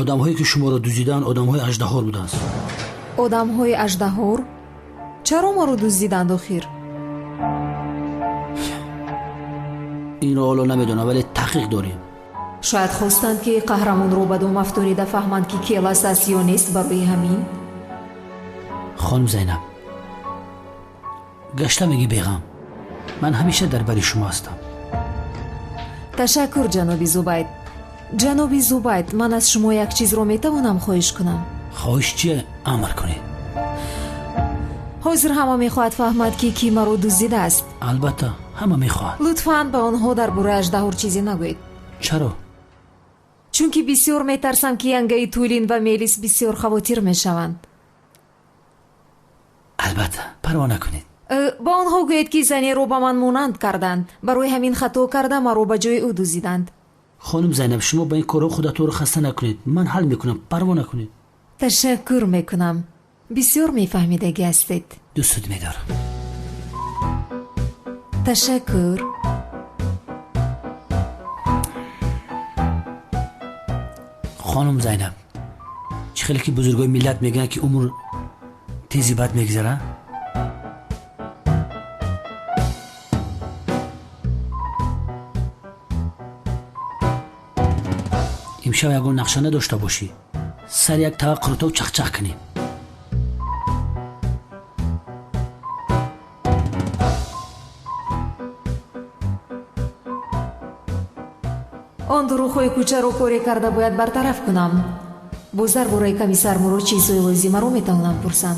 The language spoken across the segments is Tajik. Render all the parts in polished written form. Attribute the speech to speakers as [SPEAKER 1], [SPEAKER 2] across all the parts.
[SPEAKER 1] Одамҳое ки шуморо дуздиданд, одамҳои аждаҳор буданд.
[SPEAKER 2] Одамҳои аждаҳор? Чаро маро дуздиданд охир?
[SPEAKER 1] Инро ҳоло намедонам, вале таҳқиқ дорем.
[SPEAKER 2] Шояд хостанд, ки қаҳрамонро ба дом афтонида фаҳманд, ки Келас аст ё нест. Барои ҳамин.
[SPEAKER 1] Хонум Зайнаб, гашта мегӣ беғам, ман ҳамеша дар бари шумо ҳастам.
[SPEAKER 2] Ташаккур, ҷаноби Зубайд. Ҷаноби Зубайд, ман аз шумо як чизро метавонам хоҳиш кунам?
[SPEAKER 1] Хоҳиш чие? Амр кунед.
[SPEAKER 2] Ҳозир ҳама мехоҳад фаҳмад, ки кӣ маро дуздидааст.
[SPEAKER 1] Албатта, ҳама мехоҳад.
[SPEAKER 2] Лутфан ба онҳо дар бораи аждаҳор чизе нагӯед.
[SPEAKER 1] Чаро?
[SPEAKER 2] Чунки бисёр метарсам, ки янгаи Тулин ва Мелис бисёр хавотир мешаванд.
[SPEAKER 1] Албатта, парво накунед.
[SPEAKER 2] Ба онҳо гӯед, ки занеро ба ман монанд карданд. Барои ҳамин хато карда маро ба ҷои ӯ дуздиданд.
[SPEAKER 1] Хонум Зайнаб, шумо ба ин корҳо худатонро хаста накунед. Ман ҳал мекунам, парво накунед.
[SPEAKER 2] Ташаккур мекунам. Бисёр мефаҳмидагӣ ҳастед.
[SPEAKER 1] Дӯстат медорам.
[SPEAKER 2] Ташаккур.
[SPEAKER 1] Хонум Зайнаб, чӣ хеле ки бузургои миллат мегӯянд, ки умр тези бад мегузара? Имшаб ягон нақша надошта бошӣ, сари як тава қурутоб чахчах кунем.
[SPEAKER 2] Он дурӯғҳои кӯчаро коре карда бояд бартараф кунам. Боз дар бораи комиссар Мурод чизҳои лозимаро метавонам пурсам.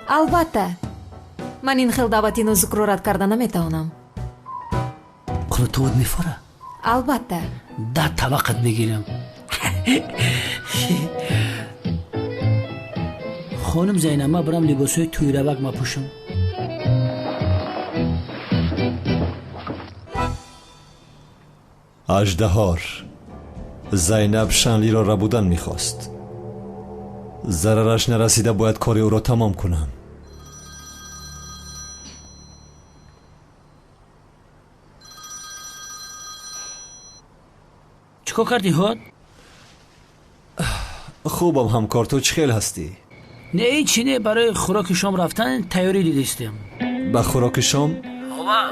[SPEAKER 2] Албатта, ман ин хел даъвати нозукро рад карда наметавонам.
[SPEAKER 1] Қурутовот мефора?
[SPEAKER 2] Албатта.
[SPEAKER 1] 10 таваққат мегирам. Хонум Зайнаб, ман барам либосҳои тӯйравак мапӯшам.
[SPEAKER 3] Аждаҳор Зайнаб Шанлиро рабудан мехост. Зарараш нарасида бояд кори ӯро тамом кунам.
[SPEAKER 1] Чӣ кор кардӣ, ҳод?
[SPEAKER 3] Хубам, ҳамкор, ту чӣ хел ҳастӣ?
[SPEAKER 1] Не, ҳеҷ чӣ не, барои хӯроки шом рафтан тайёрӣ дидистем.
[SPEAKER 3] Ба хӯроки шом?
[SPEAKER 1] Ова.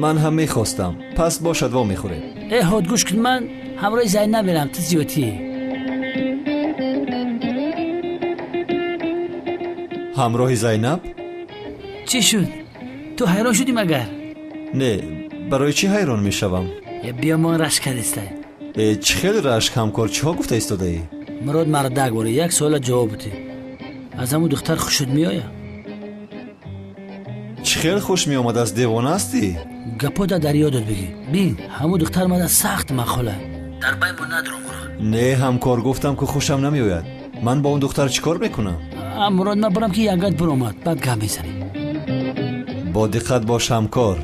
[SPEAKER 3] Ман ҳам мехостам. Пас бошад, во мехӯрем.
[SPEAKER 1] Э, ҳод, гӯш кун, ман ҳамроҳи Зайнаб мерам, ту зиёдтӣ.
[SPEAKER 3] Ҳамроҳи Зайнаб?
[SPEAKER 1] Чӣ шуд? Ту ҳайрон шудӣ магар?
[SPEAKER 3] Не, барои чӣ ҳайрон мешавам?
[SPEAKER 1] Э, биё, ман рашк кардистай.
[SPEAKER 3] Э, чӣ хел рашк, ҳамкор, чиҳо гуфта истодаӣ?
[SPEAKER 1] Мурод мардак бори, як суола ҷавоб бидӣ. Аз ҳамун духтар хушуд меояд?
[SPEAKER 3] Чӣ хел хуш меомад, аз девона ҳастӣ?
[SPEAKER 1] Гапода дар ёдат бигӣ. Бин, ҳамун духтар мада сахт махола. Дар байн бо надро, Мурод.
[SPEAKER 3] Не, ҳамкор, гуфтам, ки хушам намеояд. Ман бо он духтар чӣ кор мекунам?
[SPEAKER 1] А, Мурод, ман барам, ки янгат биромад, баъд гап мезанем.
[SPEAKER 3] Бо диққат бош, ҳамкор.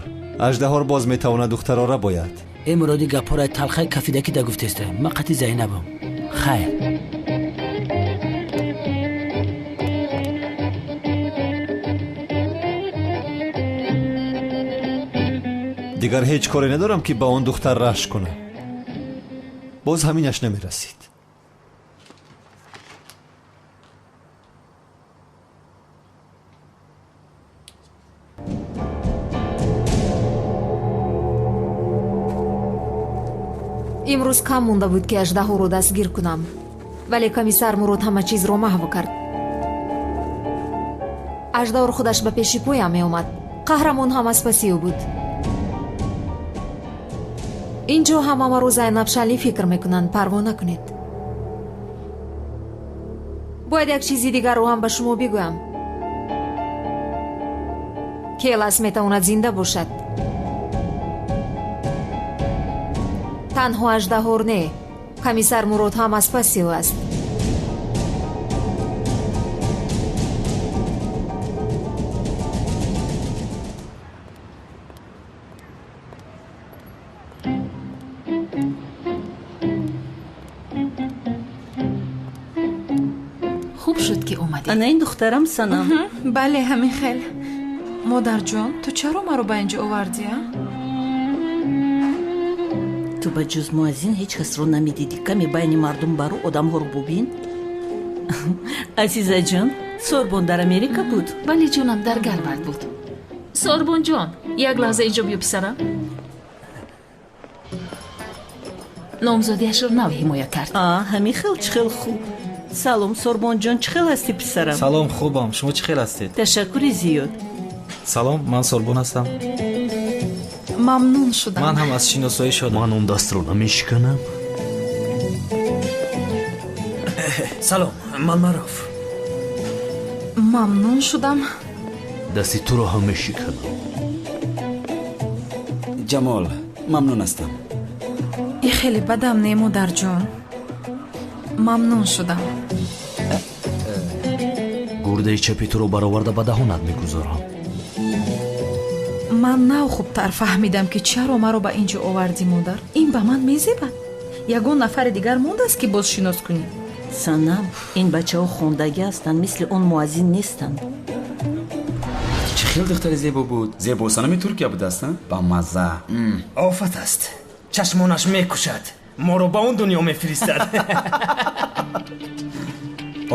[SPEAKER 3] Аждаҳор боз метавонад духтаро рабояд.
[SPEAKER 1] Э, Муроди, гапҳоро талхаи кафидаки да гуфтеста. Ман қати Зайнабам. Хайр.
[SPEAKER 3] Дигар ҳеҷ коре надорам, ки ба он духтар рашк кунам. Боз ҳаминаш намерасид.
[SPEAKER 2] Имрӯз кам монда буд, ки аждаҳоро дастгир кунам, вале комиссар Мурод ҳама чизро маҳв кард. Аждаҳор худаш ба пеши поям меомад. Қаҳрамон ҳам аз паси ӯ буд. Ин ҷо ҳама маро Зайнаб Шанли фикр мекунанд, парво накунед. Бояд як чизи дигарро ҳам ба шумо бигӯям. Келас метавонад зинда бошад. Танҳо аждаҳор не, комиссар Мурод ҳам аз паси ӯ аст.
[SPEAKER 4] Хуб шуд, ки омадед.
[SPEAKER 5] Ана ин духтарам Санам.
[SPEAKER 6] Бале, ҳамин хел. Модарҷон, ту чаро маро ба инҷо овардӣ, а?
[SPEAKER 5] Ту ба ҷуз муаззин ҳеҷ касро намедидӣ. Каме байни мардум баро, одамҳоро бубин. Азизаҷон, Сорбон дар Америка буд?
[SPEAKER 4] Бале ҷонам, дар Гарвард буд. Сорбонҷон, як лаҳза инҷо биё писарам. Номзодиашро нав ҳимоя кард.
[SPEAKER 5] Ҳамин хел чӣ хел хуб. Салом Сорбонҷон, чӣ хел ҳастӣ писарам?
[SPEAKER 6] Салом, хубам. Шумо чӣ хел ҳастед?
[SPEAKER 5] Ташаккури зиёд.
[SPEAKER 6] Салом, ман Сорбон ҳастам.
[SPEAKER 2] Мамнун шудам.
[SPEAKER 6] Ман ҳам аз шиносоӣ шодам.
[SPEAKER 7] Ман он дастро намешиканам.
[SPEAKER 1] Салом, ман Маъруф.
[SPEAKER 2] Мамнун шудам.
[SPEAKER 7] Дасти туро ҳам мешиканам.
[SPEAKER 8] Ҷамол, мамнун ҳастам.
[SPEAKER 2] И хеле бадам не, модарҷон. Мамнун шудам.
[SPEAKER 7] Гурдаи чапи туро бароварда ба даҳонат мегузорам.
[SPEAKER 2] Ман нав хубтар фаҳмидам, ки чаро маро ба ин ҷо овардӣ, модар. Ин ба ман мезебад. Ягон нафари дигар мондааст, ки боз шинос кунӣ?
[SPEAKER 5] Санам, ин бачаҳо хондагӣ ҳастанд, мисли он муаззин нестанд.
[SPEAKER 8] Чӣ хел духтари зебо буд. Зебосанами Туркия будааст, ба мазза.
[SPEAKER 9] Офат аст. Чашмонаш мекушад, моро ба он дунё мефиристад.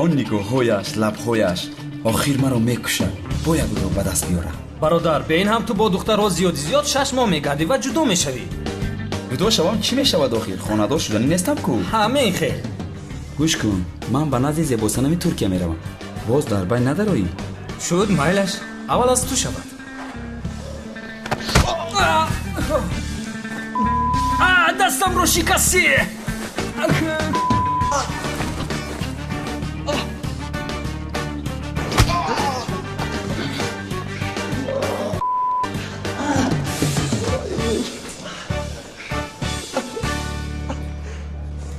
[SPEAKER 8] Он нигоҳҳояш, лабҳояш охир маро мекушад. Бояд ӯро ба даст биёрам.
[SPEAKER 9] Бародар, бе ин ҳам ту бо духтарҳо зиёди зиёд 6 моҳ мегардӣ ва ҷудо мешавӣ.
[SPEAKER 8] Ҷудо шавам чӣ мешавад охир? Хонадор шуданӣ нестам ку.
[SPEAKER 9] Ҳамин хел.
[SPEAKER 8] Гӯш кун, ман ба назди зебосанами Туркия меравам. Боз дар байн надароӣ?
[SPEAKER 9] Шуд, майлаш. Аввал аз ту шавад. Дастамро шикастӣ.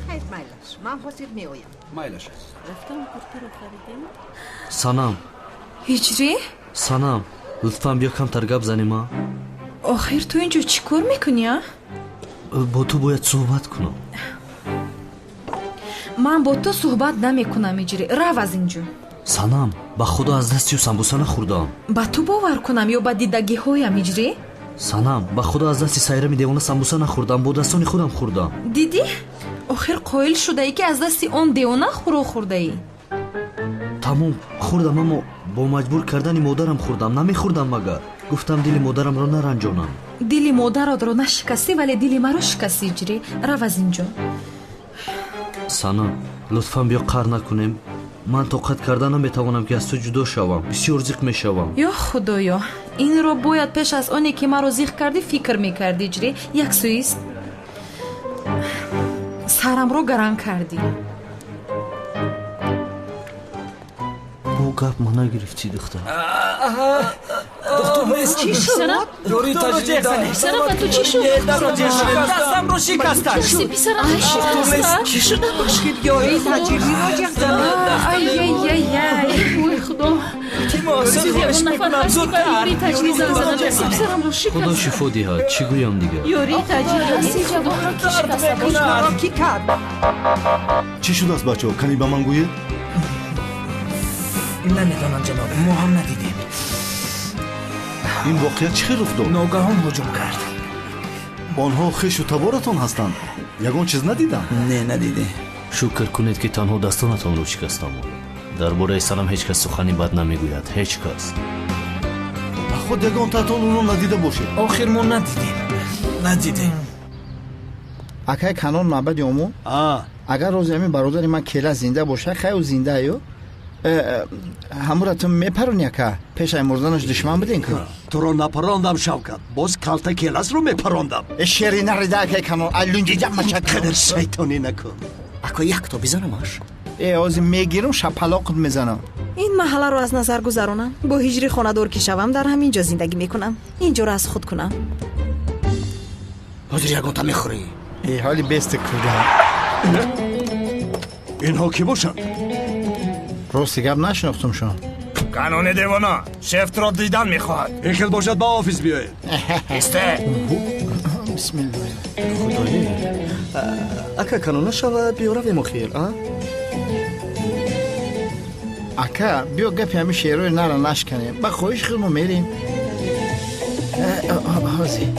[SPEAKER 10] Хайр, майлаш, ман ҳозир меоям.
[SPEAKER 8] Майлаш.
[SPEAKER 5] Рафтам куртаро харидем.
[SPEAKER 7] Санам.
[SPEAKER 2] Ҳиҷрӣ?
[SPEAKER 7] Санам, лутфан биё камтар гап занем, а?
[SPEAKER 2] Охир ту инҷо чӣ кор мекунӣ, а?
[SPEAKER 7] Бо ту бояд суҳбат кунам.
[SPEAKER 2] Ман бо ту суҳбат намекунам, Иҷрӣ. Рав аз инҷо.
[SPEAKER 7] Санам, ба худо аз дасти ӯ самбуса нахӯрдам.
[SPEAKER 2] Ба ту бовар кунам ё ба дидагиҳоям, Иҷрӣ?
[SPEAKER 7] Санам, ба худо аз дасти Сайрами девона самбуса нахӯрдам, бо дастони худам хӯрдам.
[SPEAKER 2] Дидӣ? Охир қоил шудаӣ, ки аз дасти он девона хӯрок хӯрдаӣ.
[SPEAKER 7] Тамом, хӯрдам, аммо бо маҷбур кардани модарам хӯрдам. Намехӯрдам магар. Гуфтам дили модарамро наранҷонам.
[SPEAKER 2] Дили модаратро нашикастӣ, вале дили маро шикастӣ, Иҷрӣ. Рав аз инҷо.
[SPEAKER 7] Санам, лутфан биё қаҳр накунем. Ман тоқат карда наметавонам, ки аз ту ҷудо шавам. Бисёр зиқ мешавам.
[SPEAKER 2] Ё худоё, инро бояд пеш аз оне ки маро зиқ кардӣ фикр мекардӣ, Иҷрӣ. Як сӯист сарамро гаран кардӣ.
[SPEAKER 7] Бо гап ма нагирифтӣ, духтар.
[SPEAKER 9] Доктор нест.
[SPEAKER 4] Чӣ шуд? Писарам, ба ту чӣ шуд?
[SPEAKER 9] Дастамро шикаста.
[SPEAKER 4] Писарам, шикаста.
[SPEAKER 10] Чӣ шуда бошид? Ёри таҷриро ҷеғ занед.
[SPEAKER 2] Ай-яй-яй-яй.
[SPEAKER 4] Ой, худо. Ягон нафар ҳаст, ки ба ёри таҷрӣ занг занад? Писарамро шикаста.
[SPEAKER 7] Худо шифо диҳад. Чӣ гӯям дигар?
[SPEAKER 5] Ёри таҷрӣ.
[SPEAKER 4] Дасти ҷавонро ки шикаста бошад?
[SPEAKER 10] Маро кӣ кард?
[SPEAKER 11] Чӣ шудааст, бачаҳо? Кани ба ман гӯед?
[SPEAKER 9] Намедонам, ҷаноб, мо ҳам надидем.
[SPEAKER 11] Ин воқеа чӣ хел рух дод?
[SPEAKER 9] Ногаҳон ҳуҷум кард.
[SPEAKER 11] Онҳо хешу таборатон ҳастанд? Ягон чиз надидам?
[SPEAKER 8] Не, надидем.
[SPEAKER 7] Шукр кунед, ки танҳо дастонатонро шикастам. Дар бораи Санам ҳеҷ кас сухани бад намегӯяд. Ҳеҷ кас.
[SPEAKER 11] Ба худ ягонтаатон ӯро надида бошед.
[SPEAKER 9] Охир мо надидем. Надидем.
[SPEAKER 12] Акай Канон маъбади ому? Агар рози ҳамин бародари ман Кела зинда бошад, хай ӯ зиндааю. Ҳамура ту мепарони, ака? Пешай мурданаш душман будем ку.
[SPEAKER 13] Туро напарондам, Шавкат. Боз калта Келасро мепарондам.
[SPEAKER 12] Шери нарида, акай Канон. Аллунҷиҷа мачак.
[SPEAKER 13] Қадар шайтонӣ накун.
[SPEAKER 14] Ако якто бизанамаш.
[SPEAKER 12] Э, ҳозир мегирам, шапалоқат мезанам.
[SPEAKER 15] Ин маҳалларо аз назар гузаронам. Бо ҳиҷри хонадор ки шавам, дар ҳамин ҷо зиндагӣ мекунам. Ин ҷоро аз худ кунам.
[SPEAKER 14] Ҳозир ягонта мехӯрӣ.
[SPEAKER 12] Э, ҳоли бести куда.
[SPEAKER 13] Инҳо кӣ бошанд?
[SPEAKER 12] Рости гап нашинохтумшон.
[SPEAKER 9] Канони девона шефтро дидан мехоҳад.
[SPEAKER 13] Ин хел бошад, ба офис биёед.
[SPEAKER 9] Исте.
[SPEAKER 12] Бисмиллоҳ.
[SPEAKER 14] Худое, ака Канон нашавад, биё равем охир, а?
[SPEAKER 12] Ака, биё гапи ҳамин шеърои нара нашканем. Ба хоҳиши худ мо мерем. Ҳозир.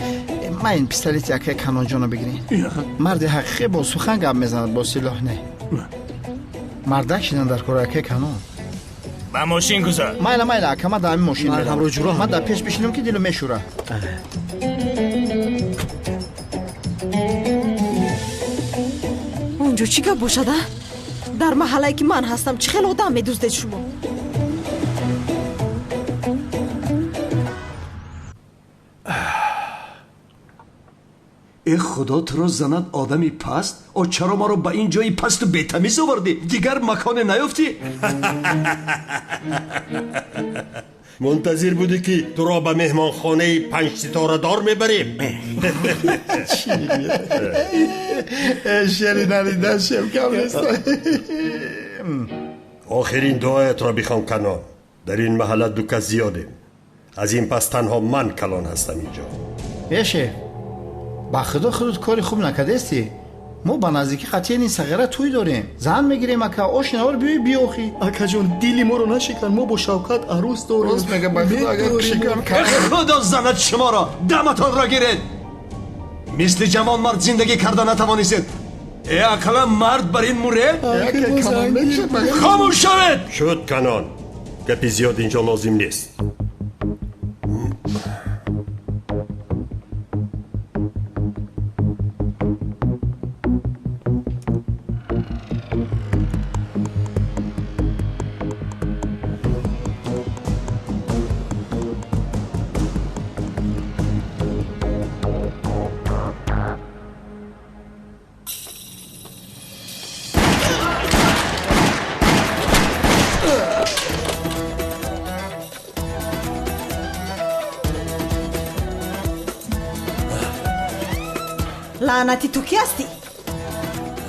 [SPEAKER 12] Ман ин пистолети акай Канонҷонро бигирем. Марди ҳақиқӣ бо сухан гап мезанад, бо силоҳ не. Мардак шидан дар кори акай Канон.
[SPEAKER 9] Ба мошин гузар.
[SPEAKER 12] Майла, майла, ака, ман дар ҳамин мошин
[SPEAKER 14] Ман
[SPEAKER 12] меравам.
[SPEAKER 14] ҳамроҳ ҷуроҳам.
[SPEAKER 12] Ман дар пеш бишинам, ки дилу мешӯра.
[SPEAKER 15] Он ҷо чӣ гап бошад, а? Дар маҳаллае ки ман ҳастам, чӣ хел одам медуздед шумо?
[SPEAKER 13] Э, худо туро занад, одами паст! О, чаро маро ба ин ҷои пасту бетамиз овардӣ? Дигар маконе наёфтӣ?
[SPEAKER 16] Мунтазир будӣ, ки туро ба меҳмонхонаи панҷситорадор мебарем.
[SPEAKER 12] Шери нарида шевкам нест.
[SPEAKER 16] Охирин дуоятро бихон, Канон. Дар ин маҳалла ду кас зиёдем. Аз ин пас танҳо ман калон ҳастам инҷо.
[SPEAKER 12] Э, шеф, ба худо, худут кори хуб накардестӣ. Мо ба наздикӣ қатъиян ин сағира тӯй дорем, зан мегирем, ака. Ошинавор биёй, биёхӣ.
[SPEAKER 14] Акаҷон, дили моро нашикан, мо бо Шавкат арӯс дорем.
[SPEAKER 12] Рост мега, ба худо, агар шикан.
[SPEAKER 13] Э, худо занад шуморо, даматонро гиред! Мисли ҷавонмард зиндагӣ карда натавонистед. Э, ақаллан мард бар ин муред. Хомӯш шавед!
[SPEAKER 16] Шуд, Канон, гапи зиёд инҷо лозим нест.
[SPEAKER 15] Лаънати, ту ки ҳастӣ?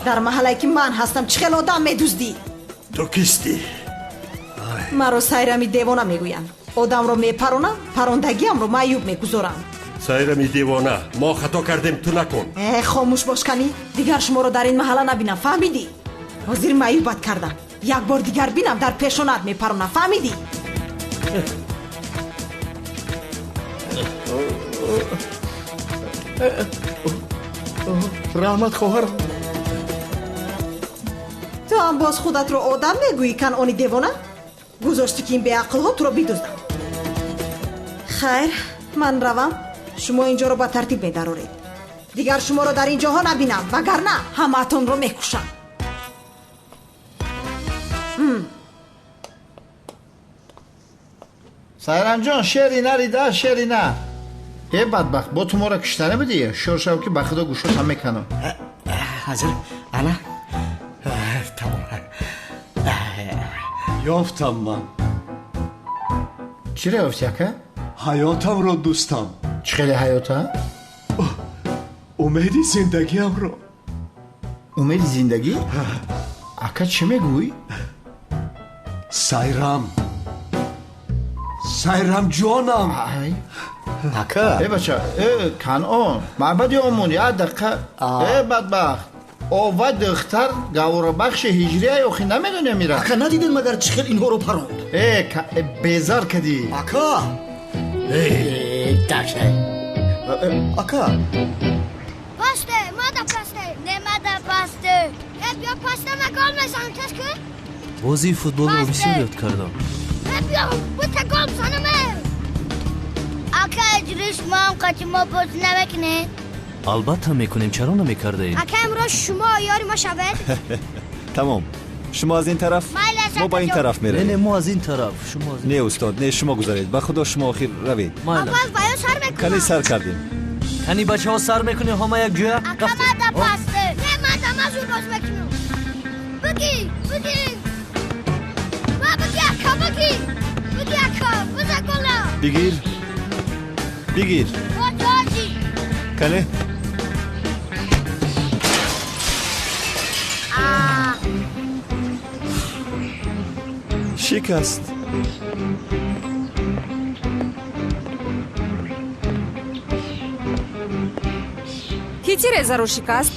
[SPEAKER 15] Дар маҳаллае ки ман ҳастам, чӣ хел одам медуздӣ?
[SPEAKER 16] Ту кистӣ?
[SPEAKER 15] Маро Сайрами девона мегӯянд. Одамро мепаронам, парондагиамро маъюб мегузорам.
[SPEAKER 16] Сайрами девона, мо хато кардем, ту накун.
[SPEAKER 15] Э, хомӯш бош, канӣ. Дигар шуморо дар ин маҳалла набинам, фаҳмидӣ? Ҳозир маъюбат кардам, як бор дигар бинам, дар пешонат мепаронам, фаҳмидӣ?
[SPEAKER 14] Раҳмат, хоҳар.
[SPEAKER 15] Ту ҳам боз худатро одам мегӯӣ, Канони девона? Гузоштӣ, ки ин беақлҳо туро бидузданд. Хайр, ман равам, шумо ин ҷоро ба тартиб медароред. Дигар шуморо дар ин ҷоҳо набинам, вагарна ҳамаатонро мекушам.
[SPEAKER 12] Сайрамҷон, шери нарида, шери на. Э, бадбахт, бо ту моро кишта набудӣ? Шор шав, ки ба худо гӯшотам меканам.
[SPEAKER 9] Ҳазир, ана, тамом.
[SPEAKER 13] Ёфтам ман.
[SPEAKER 12] Чиро ёфтӣ, ака?
[SPEAKER 13] Ҳаётамро, дӯстам.
[SPEAKER 12] Чӣ хеле ҳаёта?
[SPEAKER 13] Умеди зиндагиамро.
[SPEAKER 12] Умеди зиндагӣ, ака? Чӣ мегӯӣ?
[SPEAKER 13] Сайрам, Сайрам ҷонам.
[SPEAKER 14] Ака.
[SPEAKER 12] Э, бача, э, Канон, маъбади омон, як дақиқа. Э, бадбахт, ова духтар гаворабахши ҳиҷрия, охи намедонем ира.
[SPEAKER 14] Ака, надидед магар, чӣ хел инҳоро паронд?
[SPEAKER 12] Э, э, безар кадӣ.
[SPEAKER 14] Ака. Ака.
[SPEAKER 17] Пасте, мада пасте, не мада пасте. Э, биё пасте, ма гол мезанам, тез кун.
[SPEAKER 7] Бозии футболро бисёр ёд кардам.
[SPEAKER 17] Э, биё, бута гол бизанам, э. Ака, иҷриш маам қати мо бозӣ намекунед?
[SPEAKER 7] Албатта мекунем, чаро намекардаем?
[SPEAKER 17] Ака, имрӯз шумо ёри мо шавед.
[SPEAKER 3] Тамом, шумо аз ин тараф, мо ба ин тараф меравем.
[SPEAKER 7] Не, не, мо аз ин тараф, шумо аз
[SPEAKER 3] Не, устод, не, шумо гузаред, ба худо, шумо охир равед.
[SPEAKER 17] Аввал ба ё сар мекунам.
[SPEAKER 3] Кани, сар кардем.
[SPEAKER 7] Кани, бачаҳо, сар мекунем ҳама якҷоя.
[SPEAKER 17] Ака, мада пасте, не мада, ма зуд боз мекунам. Бигӣ, бигӣ, ма бигӣ, ака, бигӣ, бигӣ, ака, биза гола.
[SPEAKER 3] Бигир, бигир. Кане. Шикаст.
[SPEAKER 2] Ки тирезаро шикаст?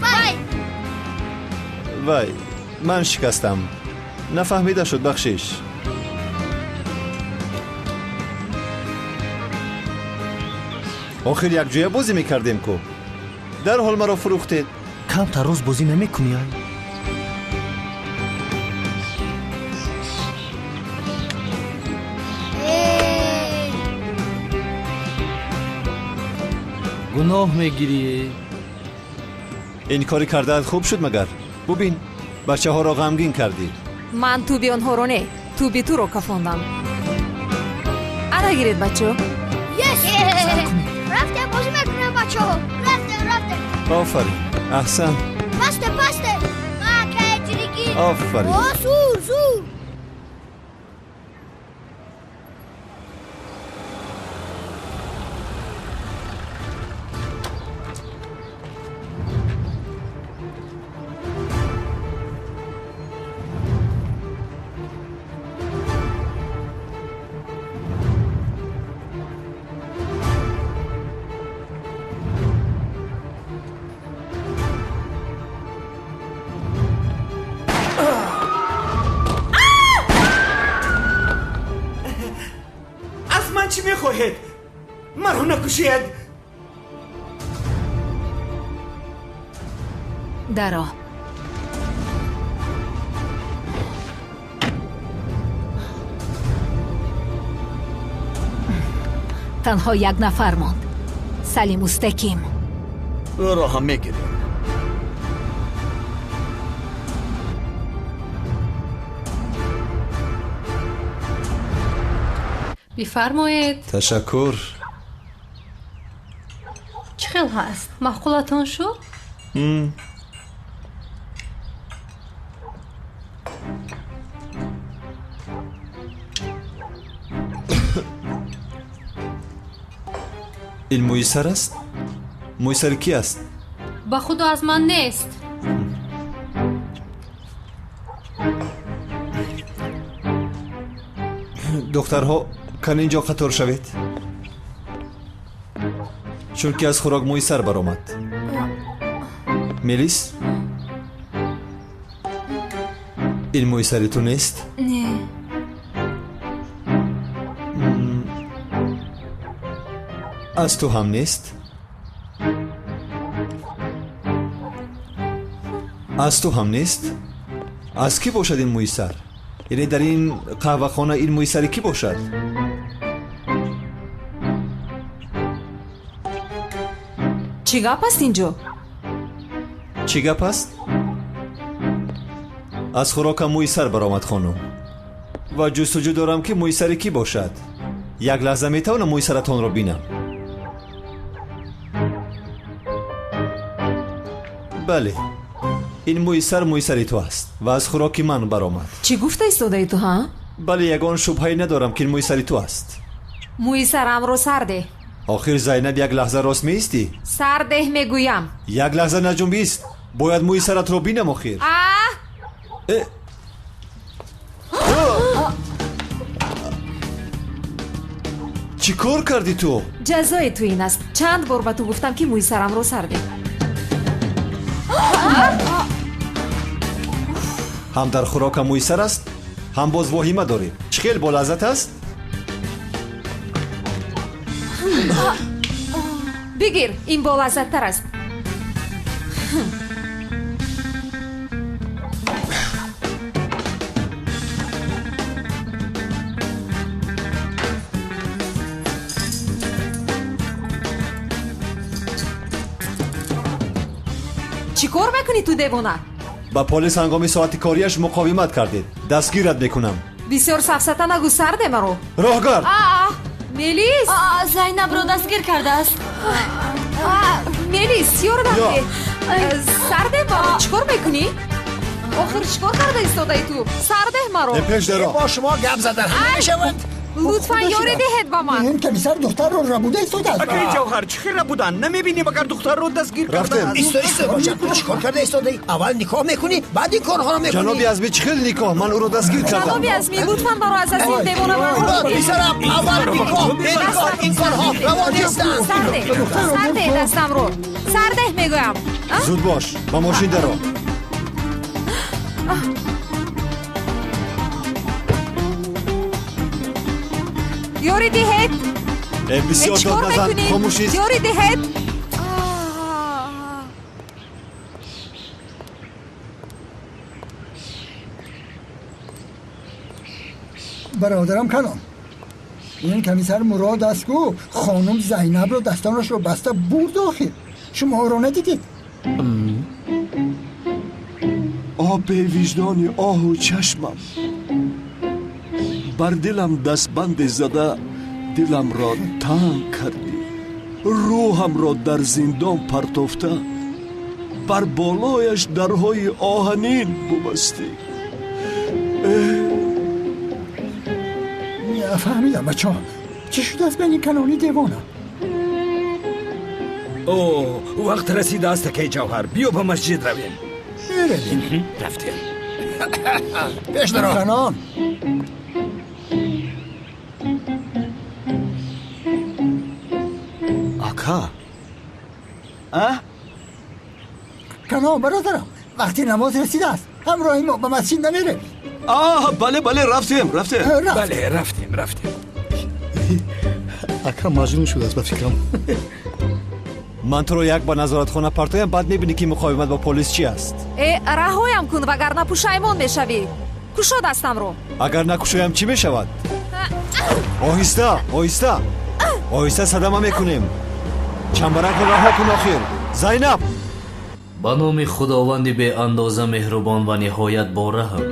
[SPEAKER 17] Вай!
[SPEAKER 3] Вай, ман шикастам, нафаҳмида шуд, бахшиш. Охир якҷоя бозӣ мекардем ку. Дарҳол маро фурӯхтед.
[SPEAKER 7] Камтар рост бозӣ намекунӣ ай? Гуноҳ мегирӣ.
[SPEAKER 3] Ин кори кардаат хуб шуд магар? Бубин, бачаҳоро ғамгин кардӣ.
[SPEAKER 2] Ман тӯби онҳоро не, тӯби туро кафондам. Ана гиред, бачо.
[SPEAKER 17] Рафтем, бозӣ мекунем, бачаҳо. Рафтем, рафтем.
[SPEAKER 3] Офарин, аҳсан.
[SPEAKER 17] Пасте, пасте. Акай ҷиригӣ.
[SPEAKER 3] Офарин.
[SPEAKER 17] О, зур, зур.
[SPEAKER 9] Ман чӣ мехоҳед? Маро накушед.
[SPEAKER 4] Даро. Танҳо як нафар монд. Салим Устаким.
[SPEAKER 14] Ӯро ҳам мегирем.
[SPEAKER 4] Бифармоед.
[SPEAKER 3] Ташаккур.
[SPEAKER 4] Чӣ хел ҳаст? Маъқулатон шуд?
[SPEAKER 3] Ин мӯи сар аст? Мӯи сари кӣ аст?
[SPEAKER 4] Ба худо аз ман нест.
[SPEAKER 3] Духтарҳо, кан инҷо қатор шавед, чунки аз хӯрок мӯи сар баромад. Мелис, ин мӯи сари ту нест?
[SPEAKER 4] Не.
[SPEAKER 3] Аз ту ҳам нест? Аз ту ҳам нест? Аз кӣ бошад ин мӯи сар? Яъне дар ин қаҳвахона ин мӯи сари кӣ бошад?
[SPEAKER 2] Чӣ гап аст инҷо?
[SPEAKER 3] Чӣ гап аст? Аз хӯрокам мӯи сар баромад, хонум, ва ҷустуҷӯ дорам, ки мӯи сари кӣ бошад. Як лаҳза метавонам мӯи саратонро бинам? Бале, ин мӯи сар мӯи сари ту аст ва аз хӯроки ман баромад.
[SPEAKER 2] Чӣ гуфта истодаи ту, ҳа?
[SPEAKER 3] Бале, ягон шубҳае надорам, ки ин мӯи сари ту аст.
[SPEAKER 2] Мӯи сарамро сар деҳ.
[SPEAKER 3] Охир Зайнаб, як лаҳза рост меистӣ?
[SPEAKER 2] Сар деҳ мегӯям.
[SPEAKER 3] Як лаҳза наҷунбист. Бояд мӯи саратро бинам охир. Чӣ кор кардӣ ту?
[SPEAKER 2] Ҷазои ту ин аст. Чанд бор ба ту гуфтам, ки мӯи сарамро сар деҳ.
[SPEAKER 3] Ҳам дар хӯрокам мӯи сар аст, ҳам боз воҳима дорем. Чӣ хел болаззат аст?
[SPEAKER 2] Бигир, ин болаззаттар аст. Чӣ кор мекунӣ ту, девона?
[SPEAKER 3] Ба полис ҳангоми соати кориаш муқовимат кардед. Дастгират мекунам.
[SPEAKER 2] Бисёр сафсата нагӯ, сарде маро.
[SPEAKER 3] Роҳгард!
[SPEAKER 2] Мелис!
[SPEAKER 4] Зайнабро дастгир кардааст.
[SPEAKER 2] Мелис, ёрдам деҳ. Сарде маро, чӣ кор мекунӣ? Охир чӣ кор карда истодаи ту? Сардеҳ маро.
[SPEAKER 3] Пеш даро.
[SPEAKER 12] Бо шумо гап задан мешавад.
[SPEAKER 2] Лутфан ёрӣ диҳед ба ман.
[SPEAKER 12] Ин комиссар духтарро рабуда истодааст.
[SPEAKER 9] Акаи Ҷавҳар, чӣ хел рабудан? Намебинӣ, магар духтарро дастгир кардааст?
[SPEAKER 12] Исто, исто, бача, чӣ кор карда истодаӣ? Аввал никоҳ мекунӣ, баъд ин корҳоро мекунӣ.
[SPEAKER 3] Ҷаноби Азмӣ, чӣ хел никоҳ? Ман ӯро дастгир кардам.
[SPEAKER 2] Ҷаноби Азмӣ, лутфан маро аз дасти ин девона барҳо.
[SPEAKER 12] Писарам, аввал никоҳ, беникоҳ ин корҳо раво нестанд.
[SPEAKER 2] Сардеҳ, сардеҳ дастамро. Сардеҳ мегӯям.
[SPEAKER 3] Зуд бош, ба мошин даро.
[SPEAKER 2] Ёрӣ диҳед.
[SPEAKER 3] Бисёр
[SPEAKER 2] чӣ кор
[SPEAKER 3] дод назан,
[SPEAKER 2] мекунӣ?
[SPEAKER 3] хомӯш ист.
[SPEAKER 2] Ёрӣ диҳед.
[SPEAKER 18] Бародарам Канон, ин комиссар Мурод аст ку хонум Зайнабро дастонашро баста бурд. Охир шумо ӯро надидед?
[SPEAKER 13] О бевиҷдони оҳу чашмам, бар дилам дастбанде зада, диламро танг кардӣ, рӯҳамро дар зиндон партофта, бар болояш дарҳои оҳанин бубастӣ.
[SPEAKER 18] Фаҳмидам, бачаҳо, чӣ шудааст байни Канони девона?
[SPEAKER 9] О, вақт расидааст, акаи Ҷавҳар, биё ба масҷид равем.
[SPEAKER 18] Меравем.
[SPEAKER 9] Рафтем.
[SPEAKER 18] Пеш даро, Канон.
[SPEAKER 3] Ака.
[SPEAKER 13] А?
[SPEAKER 18] Канон, бародарам, вақти намоз расидааст, ҳамроҳи мо ба масҷид намеравӣ?
[SPEAKER 13] А, бале, бале, рафтем, рафтем.
[SPEAKER 9] Бале, рафтем, рафтем.
[SPEAKER 14] Ака маҷнун шудааст, ба фикрам.
[SPEAKER 3] Ман туро як ба назоратхона партоям, баъд мебинӣ, ки муқовимат бо полис чи аст.
[SPEAKER 2] Э, раҳоям кун, вагарна пушаймон мешавӣ. Кушо дастамро.
[SPEAKER 3] Агар накушоям, чӣ мешавад? Оҳиста, оҳиста, оҳиста, садама мекунем. Чамбаракро раҳо кун охир, Зайнаб.
[SPEAKER 7] Ба номи Худованди беандоза меҳрубон ва ниҳоят бораҳм.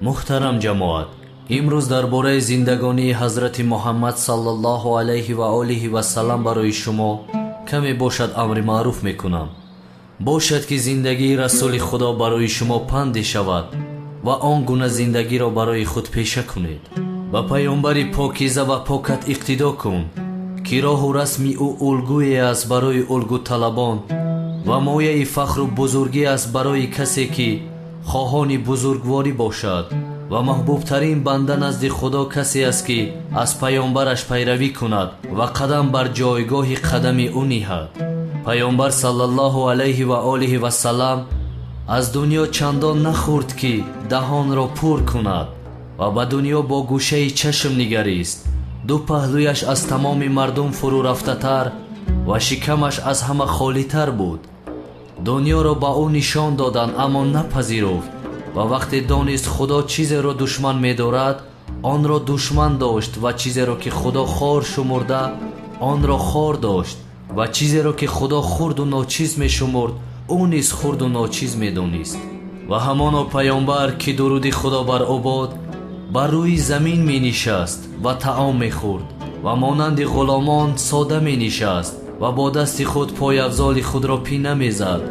[SPEAKER 7] Муҳтарам ҷамоат, имрӯз дар бораи зиндагонии ҳазрати Муҳаммад саллаллоҳу алайҳи ва олиҳи васалам барои шумо каме бошад амри маъруф мекунам. Бошад, ки зиндагии расули Худо барои шумо панде шавад ва он гуна зиндагиро барои худ пеша кунед. Ба паёмбари покиза ва покат иқтидо кун, ки роҳу расми ӯ улгӯе аст барои улгӯталабон ва мояи фахру бузургӣ аст барои касе, ки хоҳони бузургворӣ бошад. Ва маҳбубтарин банда назди Худо касе аст, ки аз паёмбараш пайравӣ кунад ва қадам бар ҷойгоҳи қадами ӯ ниҳад. Паёмбар саллаллоҳу алайҳи ва олиҳи васалам аз дунё чандон нахӯрд, ки даҳонро пур кунад, ва ба дунё бо гӯшаи чашм нигарист. Ду паҳлӯяш аз тамоми мардум фурӯрафтатар ва шикамаш аз ҳама холитар буд. Дунёро ба ӯ нишон доданд, аммо напазируфт. Ва вақте донист Худо чизеро душман медорад, онро душман дошт, ва чизеро, ки Худо хор шумурда, онро хор дошт, ва чизеро, ки Худо хурду ночиз мешумурд, ӯ низ хурду ночиз медонист. Ва ҳамоно паёмбар, ки дуруди Худо бар ӯ бод, бар рӯи замин менишаст ва таом мехӯрд ва монанди ғуломон сода менишаст ва бо дасти худ пойафзоли худро пина мезад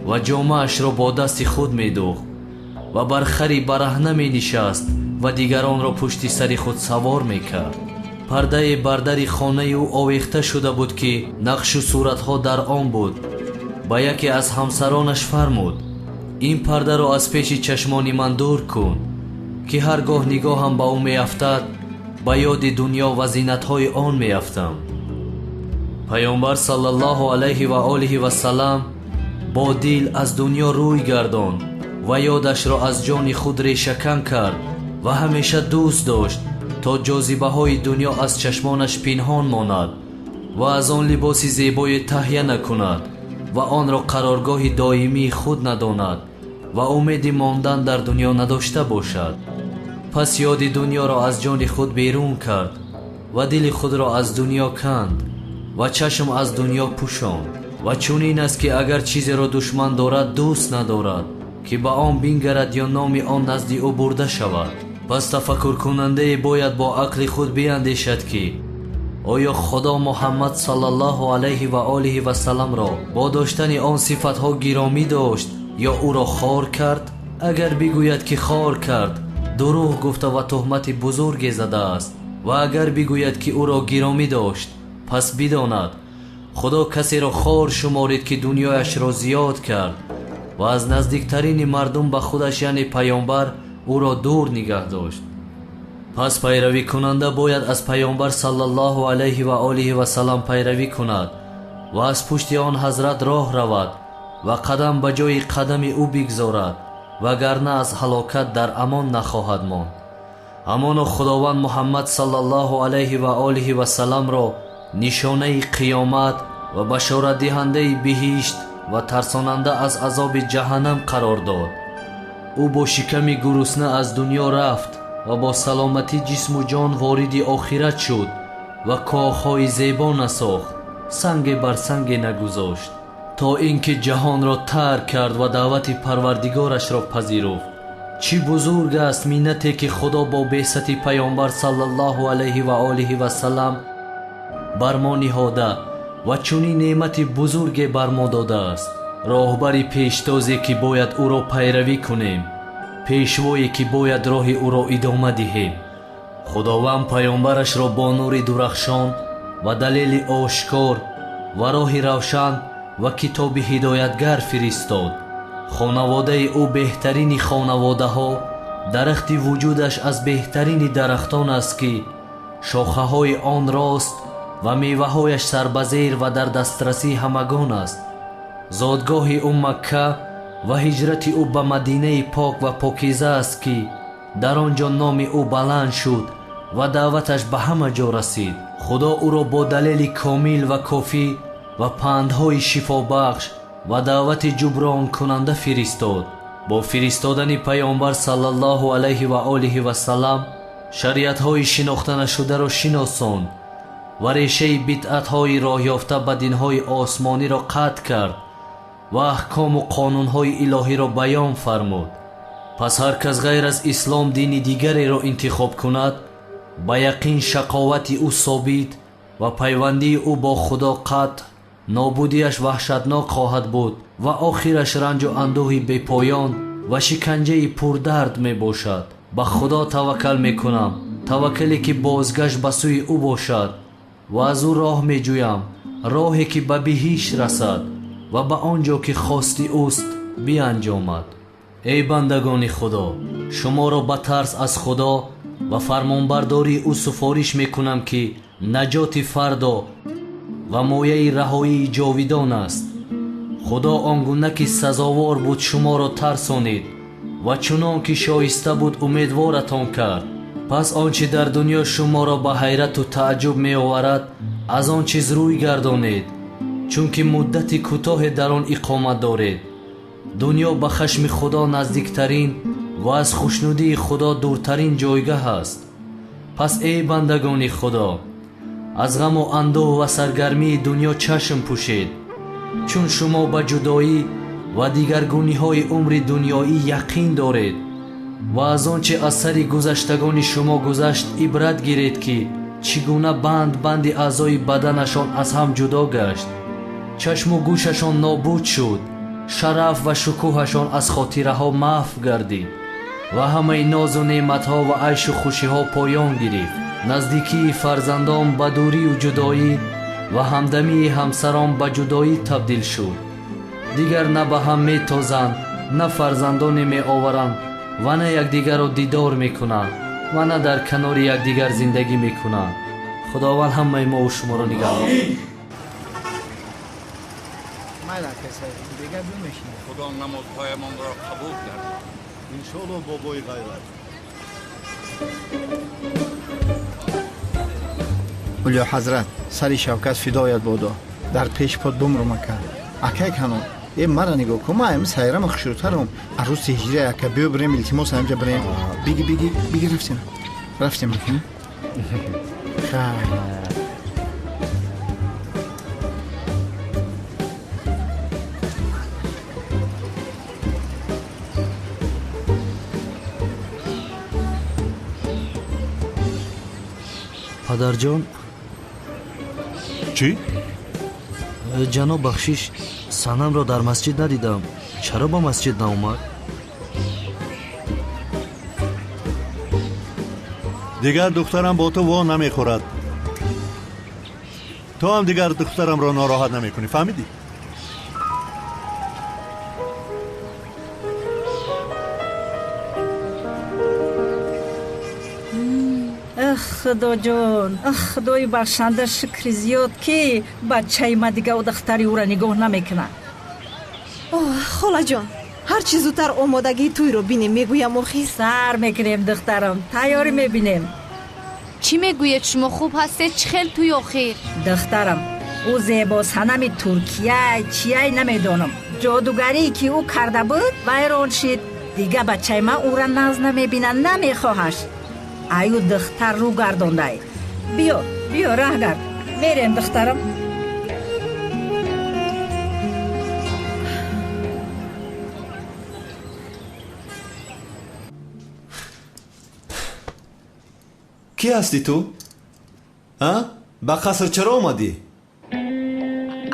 [SPEAKER 7] ва ҷомаашро бо дасти худ медӯхт ва бар хари бараҳна менишаст ва дигаронро пушти сари худ савор мекард. Пардае бар дари хонаи ӯ овехта шуда буд, ки нақшу суратҳо дар он буд. Ба яке аз ҳамсаронаш фармуд: ин пардаро аз пеши чашмони ман дур кун, ки ҳар гоҳ нигоҳам ба ӯ меафтад, ба ёди дунё ва зинатҳои он меафтам. Паёмбар саллаллоҳу алайҳи ва олиҳи васалам бо дил аз дунё рӯй гардонд ва ёдашро аз ҷони худ решакан кард ва ҳамеша дӯст дошт, то ҷозибаҳои дунё аз чашмонаш пинҳон монад ва аз он либоси зебое таҳия накунад ва онро қароргоҳи доимии худ надонад ва умеди мондан дар дунё надошта бошад. Пас ёди дунёро аз ҷони худ берун кард ва дили худро аз дунё канд ва чашм аз дунё пӯшонд. Ва чунин аст, ки агар чизеро душман дорад, дӯст надорад, ки ба он бингарад ё номи он назди ӯ бурда шавад. Пас тафаккуркунандае бояд бо ақли худ биандешад, ки оё Худо Муҳаммад саллаллоҳу алайҳи ва олиҳи васалламро бо доштани он сифатҳо гиромӣ дошт ё ӯро хор кард? Агар бигӯяд, ки хор кард, дурӯғ гуфта ва туҳмати бузурге задааст. Ва агар бигӯяд, ки ӯро гиромӣ дошт, пас бидонад, Худо касеро хор шуморид, ки дунёяшро зиёд кард ва аз наздиктарини мардум ба худаш, яъне паёмбар, ӯро дур нигаҳ дошт. Пас пайравикунанда бояд аз паёмбар саллаллоҳу алайҳи ва олиҳи васалам пайравӣ кунад ва аз пушти он ҳазрат роҳ равад ва қадам ба ҷои қадами ӯ бигзорад, вагарна аз ҳалокат дар амон нахоҳад монд. Ҳамоно Худованд Муҳаммад саллаллоҳу алайҳи ва олиҳи васалламро Нишонаи қиёмат ва башоратдиҳандаи биҳишт ва тарсонанда аз азоби ҷаҳаннам қарор дод. Ӯ бо шиками гурусна аз дунё рафт ва бо саломатӣ ҷисму ҷон вориди охират шуд ва коҳҳои зебо насохт, санге бар санге нагузошт, то ин ки ҷаҳонро тарк кард ва даъвати парвардигорашро пазируфт. Чӣ бузург аст миннате ки Худо бо беъсати Паёмбар саллаллоҳу алайҳи ва олиҳи васаллам бар мо ниҳода ва чунин неъмати бузурге бар мо додааст. Роҳбари пештозе ки бояд ӯро пайравӣ кунем, пешвое ки бояд роҳи ӯро идома диҳем. Худованд паёмбарашро бо нури дурахшон ва далели ошкор ва роҳи равшан ва китоби ҳидоятгар фиристод. Хонаводаи ӯ беҳтарини хонаводаҳо, дарахти вуҷудаш аз беҳтарини дарахтон аст ки шохаҳои он рост ва меваҳояш сарбазер ва дар дастрасии ҳамагон аст. Зодгоҳи ӯ Макка ва ҳиҷрати ӯ ба Мадинаи пок ва покиза аст ки дар он ҷо номи ӯ баланд шуд ва даъваташ ба ҳама ҷо расид. Худо ӯро бо далели комил ва кофӣ ва пандҳои шифобахш ва даъвати ҷубронкунанда фиристод. Бо фиристодани Паёмбар саллаллоҳу алайҳи ва олиҳи васаллам шариатҳои шинохтанашударо шиносонд ва решаи бидъатҳои роҳёфта ба динҳои осмониро қатъ кард ва аҳкому қонунҳои илоҳиро баён фармуд. Пас ҳар кас ғайр аз ислом дини дигареро интихоб кунад, ба яқин шақовати ӯ собит ва пайвандии ӯ бо Худо қатъ, нобудиаш ваҳшатнок хоҳад буд ва охираш ранҷу андӯҳи бепоён ва шиканҷаи пурдард мебошад. Ба Худо таваккал мекунам, таваккале ки бозгашт ба сӯи ӯ бошад ва аз ӯ роҳ меҷӯям, роҳе ки ба биҳишт расад ва ба он ҷо ки хости ӯст бианҷомад. Эй бандагони Худо, шуморо ба тарс аз Худо ва фармонбардории ӯ суфориш мекунам ки наҷоти фардо ва мояи раҳоии ҷовидон аст. Худо он гуна ки сазовор буд шуморо тарсонид ва чунон ки шоиста буд умедворатон кард. Пас он чи дар дунё шуморо ба ҳайрату тааҷҷуб меоварад, аз он чиз рӯй гардонед, чунки муддати кӯтоҳе дар он иқомат доред. Дунё ба хашми Худо наздиктарин ва аз хушнудии Худо дуртарин ҷойгаҳ аст. Пас эй бандагони Худо, аз ғаму андӯҳ ва саргармии дунё чашм пӯшед, чун шумо ба ҷудоӣ ва дигаргуниҳои умри дунёӣ яқин доред ва аз он чи аз сари гузаштагони шумо гузашт ибрат гиред ки чӣ гуна банд банди аъзои баданашон аз ҳам ҷудо гашт, чашму гӯшашон нобуд шуд, шараф ва шукӯҳашон аз хотираҳо маҳв гардид ва ҳамаи нозу неъматҳо ва айшу хушиҳо поён гирифт. Наздикии фарзандон ба дурию ҷудоӣ ва ҳамдамии ҳамсарон ба ҷудоӣ табдил шуд. Дигар на ба ҳам метозанд, на фарзандоне меоваранд ва на якдигарро дидор мекунанд ва на дар канори якдигар зиндагӣ мекунанд. Худованд ҳамаи мову шуморо нигаҳ дорад.
[SPEAKER 19] Худо намозҳоямонро қабул кард.
[SPEAKER 11] Иншоалло бобои ғайрат.
[SPEAKER 12] Улё ҳазрат, сари Шавкат фидоят бодо. Дар пеш под бумрум ака. Акай канон, э мара нигоҳ кун, ман ами сайрама хушрӯтарам. Арӯси ҳиҷра ака, биё бирем, илтимос ҳамҷа бирем. Биги, биги, биги, рафтем. Рафтем ака. Хай.
[SPEAKER 7] Падарҷон.
[SPEAKER 11] Чӣ?
[SPEAKER 7] Ҷаноб бахшиш, санамро дар масҷид надидам. Чаро ба масҷид наомад?
[SPEAKER 11] Дигар духтарам бо ту во намехӯрад. Ту ҳам дигар духтарамро нороҳат намекунӣ, фаҳмидӣ?
[SPEAKER 20] Худоҷон, худои бахшанда, шукри зиёд ки бачаи ма дига духтари ӯра нигоҳ намекунад.
[SPEAKER 15] Холаҷон, ҳарчи зудтар омодагии тӯйро бинем, мегӯям охир.
[SPEAKER 20] Сар мекунем, духтарам, тайёрӣ мебинем.
[SPEAKER 21] Чӣ мегӯед шумо хуб ҳастед? Чӣ хел тӯй охир?
[SPEAKER 20] Духтарам, ӯ зебосанами Туркияй, чияй намедонам. Ҷодугарие ки ӯ карда буд, вайрон шид. Дига бачаи ман ӯра наз намебинад, намехоҳаш. Аю духтар рӯ гардондай. Биё, биё, раҳ гард. Мерем, духтарам.
[SPEAKER 3] Кӣ ҳастӣ ту? А? Ба қаср чаро омадӣ?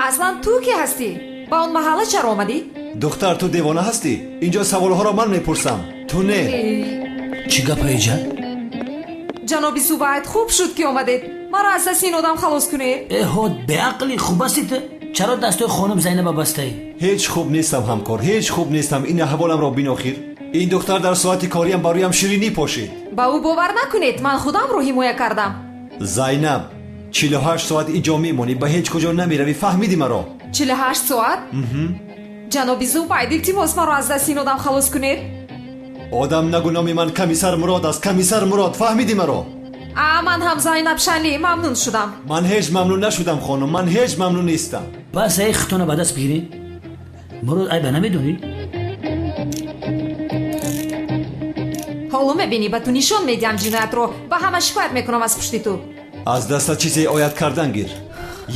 [SPEAKER 2] Аслан ту кӣ ҳастӣ? Ба он маҳалла чаро омадӣ?
[SPEAKER 3] Духтар, ту девона ҳастӣ? Инҷо саволҳоро ман мепурсам, ту не.
[SPEAKER 1] Чӣ гапа иҷа?
[SPEAKER 2] Ҷаноби Зубайд, хуб шуд ки омадед. Маро аз дасти ин одам халос кунед.
[SPEAKER 1] Э ҳод, беақлӣ, хуб ҳастӣ ту? Чаро дастои хонум Зайнаба бастаӣ?
[SPEAKER 3] Ҳеҷ хуб нестам, ҳамкор, ҳеҷ хуб нестам. Ин аҳволамро бин охир. Ин духтар дар соати кориам ба рӯям ширинӣ пошид.
[SPEAKER 2] Ба ӯ бовар накунед, ман худамро ҳимоя кардам.
[SPEAKER 3] Зайнаб, 48 соат инҷо мемонӣ, ба ҳеҷ куҷо намеравӣ, фаҳмидӣ маро?
[SPEAKER 2] 48 соат? Ҷаноби Зубайд, илтимос, маро аз дасти ин одам халос кунед.
[SPEAKER 3] Одам нагӯ, номи ман комиссар Мурод аст, комиссар Мурод, фаҳмидӣ маро?
[SPEAKER 2] А ман ҳам Зайнаб Шанли, мамнун шудам.
[SPEAKER 3] Ман ҳеҷ мамнун нашудам, хонум, ман ҳеҷ мамнун нестам.
[SPEAKER 1] Бас ай хитона ба даст бигиред. Мурод, айба намедонӣ?
[SPEAKER 2] Ҳоло мебинӣ, ба ту нишон медиҳам ҷиноятро, ба ҳама шикоят мекунам аз пушти ту.
[SPEAKER 3] Аз даста чизе ояд кардан гир.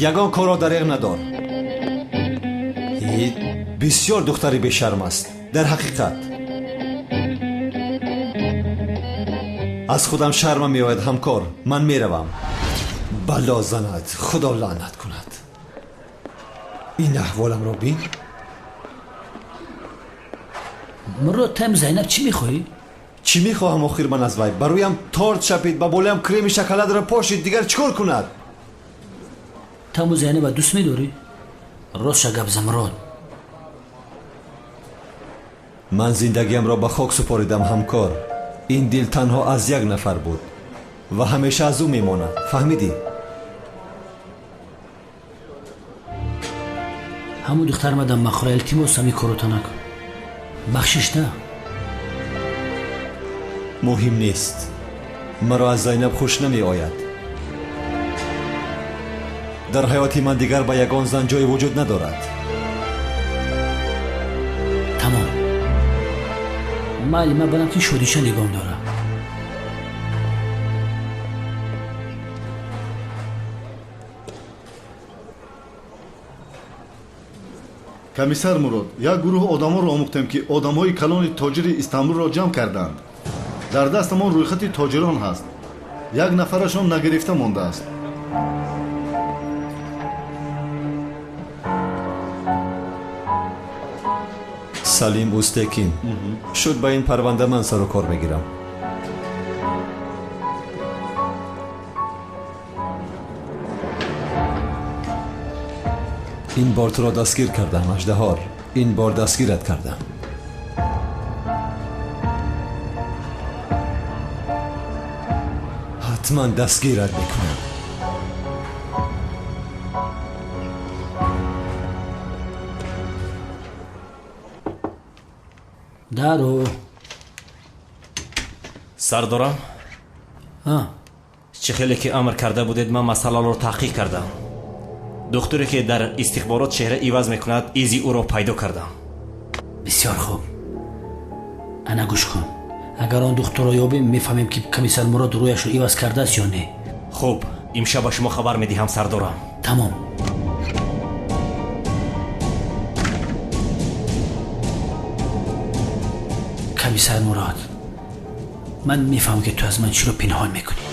[SPEAKER 3] Ягон корро дареғ надор. Бисёр духтари бешарм аст, дар ҳақиқат. Аз худам шармам меояд, ҳамкор. Ман меравам. Бало занад, худо лаънат кунад. Ин аҳволамро бин.
[SPEAKER 1] Мурод, там Зайнаб чӣ мехоҳӣ?
[SPEAKER 3] Чӣ мехоҳам охир ман аз вай? Ба рӯям торт шапид, ба болоям креми шоколадро пошид, дигар чӣ кор кунад?
[SPEAKER 1] Таму Зайнаба дӯст медорӣ? Ростша гап зан, Мурод.
[SPEAKER 3] Ман зиндагиамро ба хок супоридам, ҳамкор. Ин дил танҳо аз як нафар буд ва ҳамеша аз ӯ мемонад. Фаҳмидӣ?
[SPEAKER 1] Ҳамун духтар мадам махӯра, илтимос, ҳамин корото накун. Бахшиш на.
[SPEAKER 3] Муҳим нест. Маро аз Зайнаб хуш намеояд. Дар ҳаёти ман дигар ба ягон зан ҷое вуҷуд надорад.
[SPEAKER 1] Тамом. Майли, ман барам ки шодиша нигоҳ дорам.
[SPEAKER 11] Комиссар Мурод, як гурӯҳ одамонро омӯхтем, ки одамҳои калони тоҷири Истанбулро ҷамъ карданд. Дар дастамон рӯйхати тоҷирон ҳаст. Як нафарашон нагирифта мондааст.
[SPEAKER 3] Салим Устекин. Шуд, ба ин парванда ман сару кор мегирам. Ин бор туро дастгир кардам, аждаҳор. Ин бор дастгират кардам. Ҳатман дастгират мекунам.
[SPEAKER 1] Даро.
[SPEAKER 22] Сардорам? Чӣ хеле ки амр карда будед, ман масъаларо таҳқиқ кардам. Духтуре ки дар истихборот чеҳра иваз мекунад, изи ӯро пайдо кардам.
[SPEAKER 1] Бисёр хуб. Ана гӯш кун. Агар он духтурро ёбем, мефаҳмем ки комиссар Мурод рӯяшро иваз кардааст ё не.
[SPEAKER 22] Хуб, имшаб ба шумо хабар медиҳам, сардорам.
[SPEAKER 1] Тамом. Комиссар Мурод, ман мефаҳмам ки ту аз ман чиро пинҳон мекунӣ.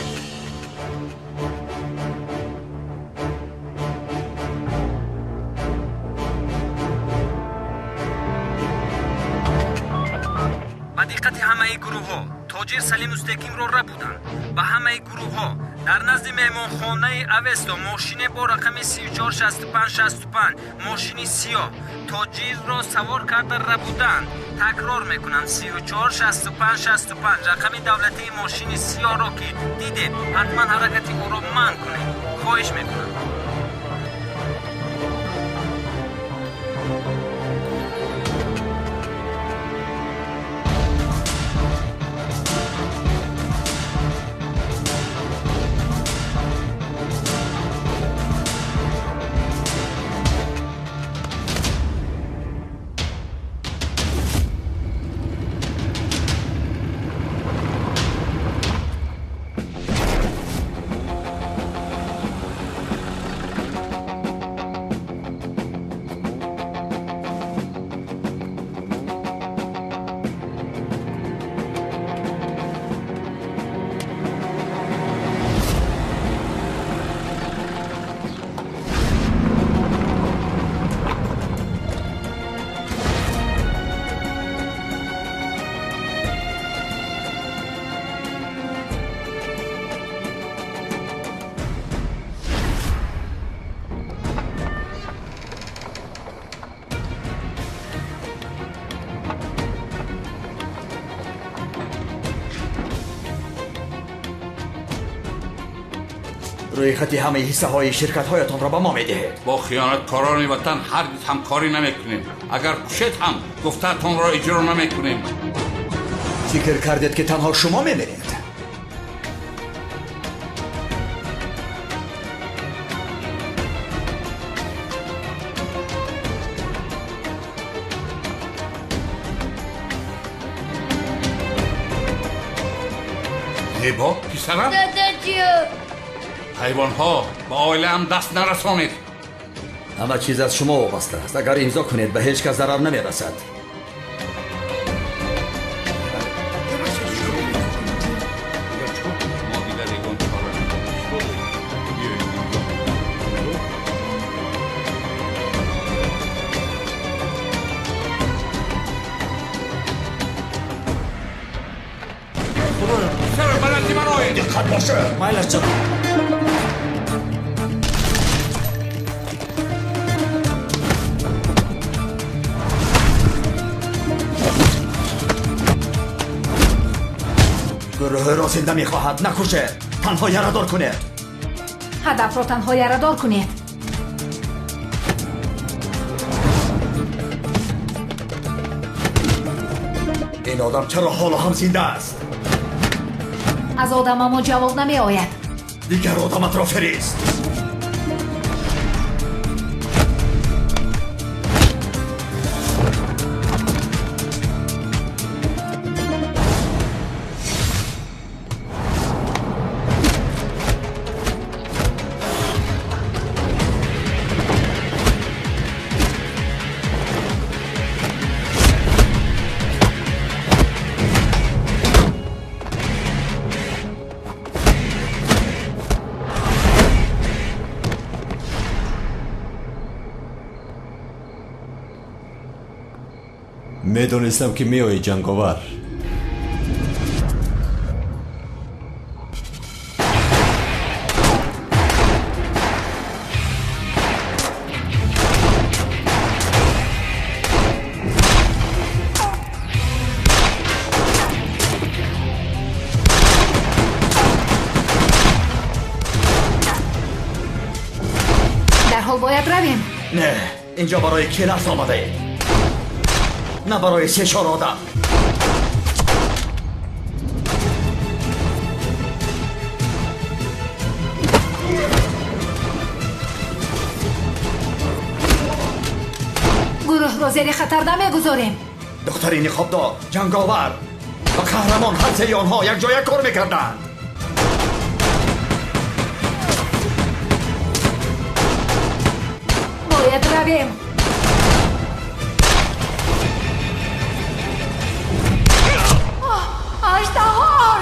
[SPEAKER 9] Ба диққати ҳамаи гурӯҳҳо, тоҷир Салим Устекинро рабуданд. Ба ҳамаи гурӯҳҳо дар назди меҳмонхонаи Авесто мошине бо рақами 346565, мошини сиёҳ, тоҷирро савор карда рабуданд. Такрор мекунам, 346565 рақами давлатии мошини сиёҳро ки дидед, ҳатман ҳаракати ӯро манъ кунед. Хоҳиш мекунам.
[SPEAKER 5] Рӯйхати ҳамаи ҳиссаҳои ширкатҳоятонро ба мо медиҳед.
[SPEAKER 19] Бо хиёнаткорони ватан ҳаргиз ҳамкорӣ намекунем. Агар кушед ҳам гуфтаатонро иҷро намекунем.
[SPEAKER 5] Фикр кардед, ки танҳо шумо мемиред?
[SPEAKER 19] Зебо, писарам?
[SPEAKER 17] Дадаҷон.
[SPEAKER 19] Ҳайвонҳо, ба оилаам даст нарасонед.
[SPEAKER 5] Ҳама чиз аз шумо вобаста аст. Агар имзо кунед, ба ҳеҷ кас зарар намерасад.
[SPEAKER 19] Мо дигар ягон чора надорем. Биёед имзо. Писарам, ба назди ман оед.
[SPEAKER 5] Диққат бошед. Майлаш ҷаноб. Гурӯҳро зинда мехоҳад, накушед, танҳо ярадор кунед.
[SPEAKER 2] Ҳадафро танҳо ярадор кунед.
[SPEAKER 5] Ин одам чаро ҳоло ҳам зинда аст?
[SPEAKER 2] Аз одамамо ҷавоб намеояд.
[SPEAKER 5] Дигар одаматро фирист.
[SPEAKER 3] Медонистам, ки меоӣ, ҷанговар.
[SPEAKER 2] Дарҳол бояд равем.
[SPEAKER 5] Не, инҷо барои келас омадаед, на барои се-чор одам.
[SPEAKER 2] Гурӯҳро зери хатар намегузорем.
[SPEAKER 5] Духтари ниқобдор, ҷанговар ва қаҳрамон, ҳар сеи онҳо якҷоя кор мекарданд.
[SPEAKER 2] Бояд равем. Аждаҳор!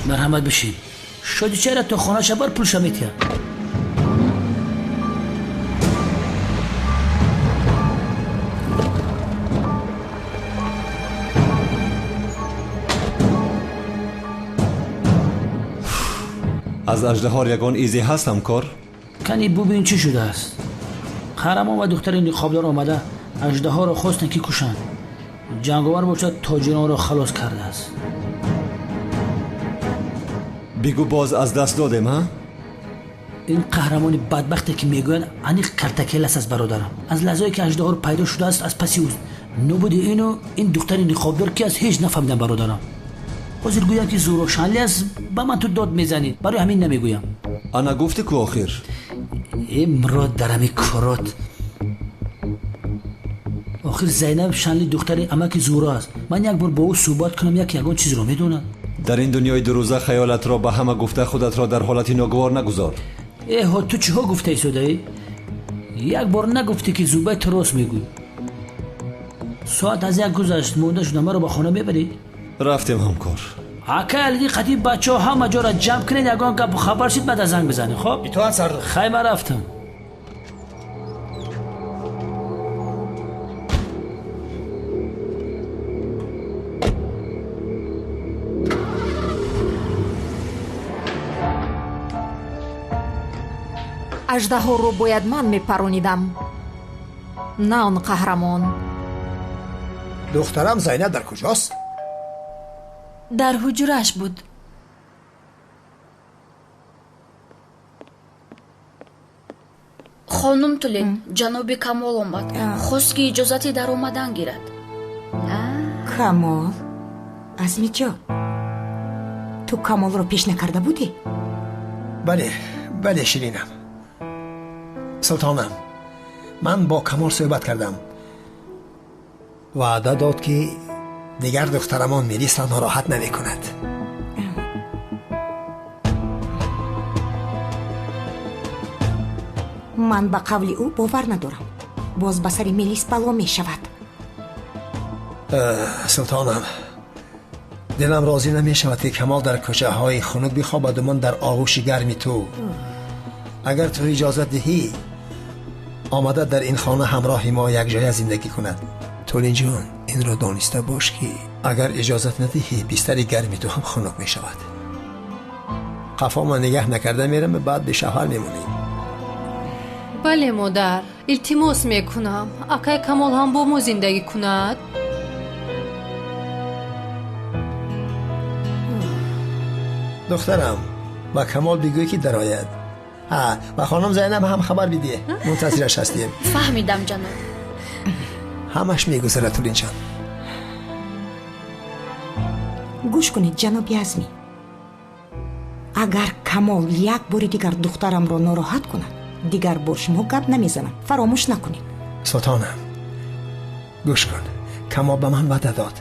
[SPEAKER 1] Марҳамат, бишин. Шоди чара то хонаша бар, пулша метиҳад.
[SPEAKER 3] Аз аждаҳор ягон изе ҳаст, ҳамкор?
[SPEAKER 1] Кани бубин, чӣ шудааст. Қаҳрамон ва духтари ниқобдор омада аждаҳоро хостанд, ки кушанд. Ҷанговар бошад, тоҷиронро халос кардааст.
[SPEAKER 3] Бигӯ, боз аз даст додем, ҳа?
[SPEAKER 1] Ин қаҳрамони бадбахте, ки мегӯянд, аниқ картакелас аст, бародарам. Аз лаҳзае, ки аждаҳор пайдо шудааст, аз паси ӯст. Нобуди ину ин духтари ниқобдор ки аст, ҳеҷ нафаҳмидам, бародарам. Ҳозир гӯям, ки Зӯрошанли аст, ба ман ту дод мезанӣ, барои ҳамин намегӯям.
[SPEAKER 3] Ана гуфтӣ ку охир.
[SPEAKER 1] Э, Мурод, дар ҳамин корот охир Зайнаб Шанли духтари амаки Зӯро аст. Ман як бор бо ӯ суҳбат кунам, як ягон чизро медонад.
[SPEAKER 3] Дар ин дунёи дурӯза хаёлатро ба ҳама гуфта худатро дар ҳолати ногувор нагузор.
[SPEAKER 1] Эҳо, ту чиҳо гуфта истодаӣ? Як бор нагуфтӣ, ки Зубай, ту рост мегӯӣ. Соат аз 1 гузашт, монда шуда, маро ба хона мебарӣ?
[SPEAKER 3] Рафтем, ҳамкор.
[SPEAKER 1] Акай Алидӣ, қатъи бачаҳо ҳама ҷоро ҷамъ кунед, ягон гапу хабар шид, баъда занг бизанед. Хоб,
[SPEAKER 13] итоат, сардор.
[SPEAKER 1] Хай, ман рафтам.
[SPEAKER 2] Аждаҳоро бояд ман мепаронидам, на он қаҳрамон.
[SPEAKER 13] Духтарам Зайнаб дар куҷост?
[SPEAKER 4] Дар ҳуҷрааш буд.
[SPEAKER 6] Хонум Тулин, ҷаноби Камол омад, хост, ки иҷозати даромадан гирад.
[SPEAKER 10] Камол? Азмиҷон, ту Камолро пеш накарда будӣ?
[SPEAKER 13] Бале, бале, ширинам. Султонам, ман бо Камол суҳбат кардам. Ваъда дод, ки дигар духтарамон Мелисро нороҳат намекунад.
[SPEAKER 10] Ман ба қавли ӯ бовар надорам. Боз ба сари Мелис бало мешавад.
[SPEAKER 13] Султонам, дилам розӣ намешавад, ки Камол дар кӯчаҳои хунук бихобаду ман дар оғӯши гарми ту. Агар ту иҷозат диҳӣ, омада дар ин хона ҳамроҳи мо якҷоя зиндагӣ кунад. Тулинҷон, инро дониста бош, ки агар иҷозат надиҳӣ, бистари гарми ту ҳам хунук мешавад. Қафо ман нигаҳ накарда мерам, баъд бешавҳар мемонӣ.
[SPEAKER 21] Бале, модар, илтимос мекунам, акай Камол ҳам бо мо зиндагӣ кунад.
[SPEAKER 13] Духтарам, ба Камол бигӯй, ки дарояд. Ҳа, ба хонум Зайнаб ҳам хабар бидиҳ, мунтазираш ҳастем.
[SPEAKER 6] Фаҳмидам, ҷаноб.
[SPEAKER 13] Ҳамаш мегузарад, Тулинҷон.
[SPEAKER 10] Гӯш кунед, ҷаноби Азмӣ, агар Камол як бори дигар духтарамро нороҳат кунад, дигар бо шумо гап намезанам. Фаромӯш накунед.
[SPEAKER 13] Султонам, гӯш кун, Камол ба ман ваъда дод.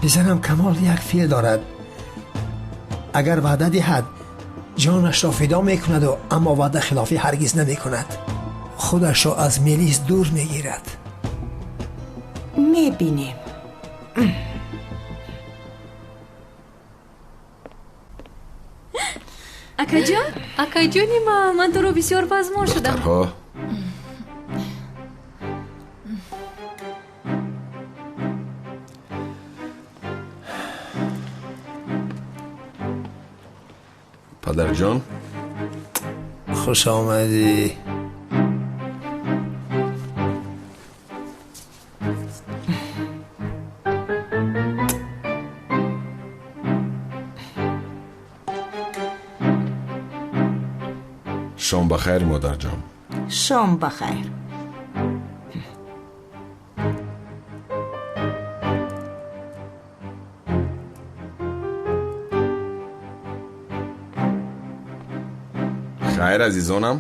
[SPEAKER 13] Бизанам, Камол як феъл дорад. Агар ваъда диҳад, ҷонашро фидо мекунаду, аммо ваъда хилофӣ ҳаргиз намекунад. Худашро аз Мелис дур мегирад.
[SPEAKER 10] Мебинем.
[SPEAKER 4] Акаҷон, акаҷони ман, ман туро бисёр пазмон шудам.
[SPEAKER 23] Духтарҳо. Падарҷон.
[SPEAKER 13] Хуш омадӣ.
[SPEAKER 23] Шом ба хайр, модарҷон.
[SPEAKER 10] Шом ба хайр.
[SPEAKER 23] Хайр, азизонам,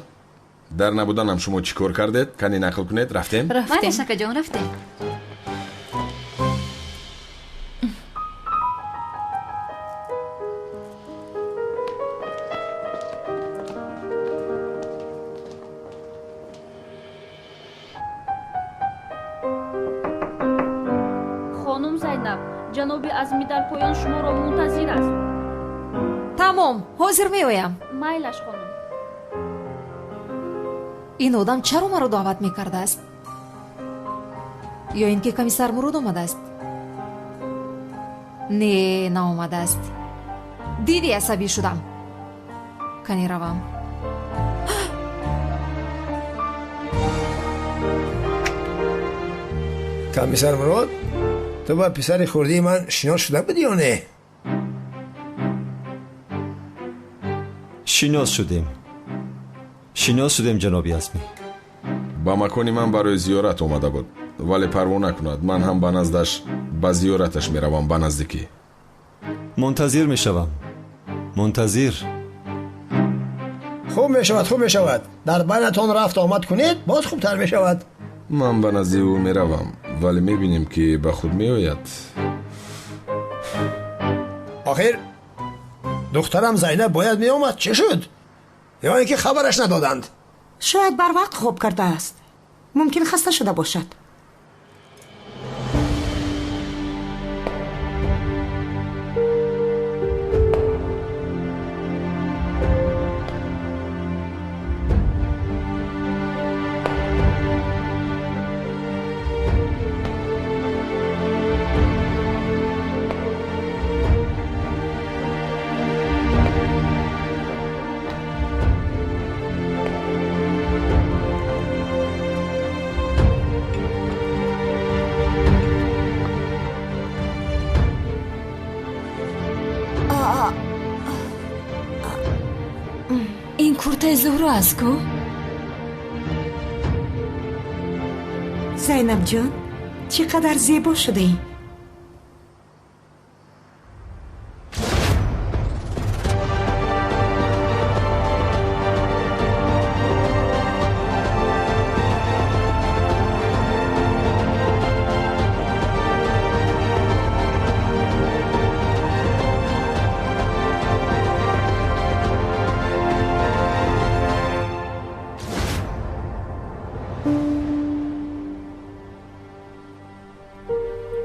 [SPEAKER 23] дар набуданам шумо чӣ кор кардед? Кани нақл кунед. Рафтем?
[SPEAKER 4] Рафтем, акаҷон, рафтем.
[SPEAKER 6] Хонум Зайнаб, ҷаноби Азмӣ дар поён шуморо мунтазир аст.
[SPEAKER 2] Тамом, ҳозир меоям.
[SPEAKER 6] Майлаш, хонум.
[SPEAKER 2] Ин одам чаро маро даъват мекардааст? Ё ин ки комиссар Мурод омадааст? Не, наомадааст. Диди, асабӣ шудам. Кани равам.
[SPEAKER 13] Комиссар Мурод, ту ба писари хурдии ман шинос шуда будӣ ё не?
[SPEAKER 3] Шинос шудем, шинос шудем, ҷаноби Азмӣ.
[SPEAKER 23] Ба макони ман барои зиёрат омада буд, вале парво накунад, ман ҳам ба наздаш ба зиёраташ меравам ба наздикӣ.
[SPEAKER 3] Мунтазир мешавам, мунтазир.
[SPEAKER 13] Хуб мешавад, хуб мешавад. Дар байнатон рафт омад кунед, боз хубтар мешавад.
[SPEAKER 23] Ман ба назди ӯ меравам, вале мебинем, ки ба худ меояд.
[SPEAKER 13] Охир духтарам Зайнаб бояд меомад. Чӣ шуд? Ё ин ки хабараш надоданд?
[SPEAKER 10] Шояд барвақт хоб кардааст. Мумкин хаста шуда бошад.
[SPEAKER 4] Ин куртаи Зуҳро аст ку?
[SPEAKER 10] Зайнабҷон, чӣ қадар зебо шудаӣ!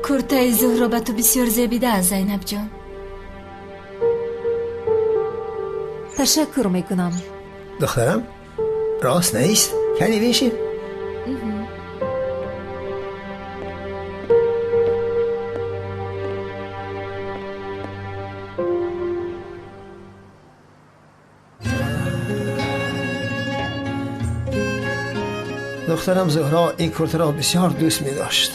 [SPEAKER 4] Куртаи Зуҳро ба ту бисёр зебидааст, Зайнабҷон.
[SPEAKER 2] Ташаккур мекунам.
[SPEAKER 13] Духтарам, рост нест? Кани бишин. Духтарам Зуҳро ин куртаро бисёр дӯст медошт.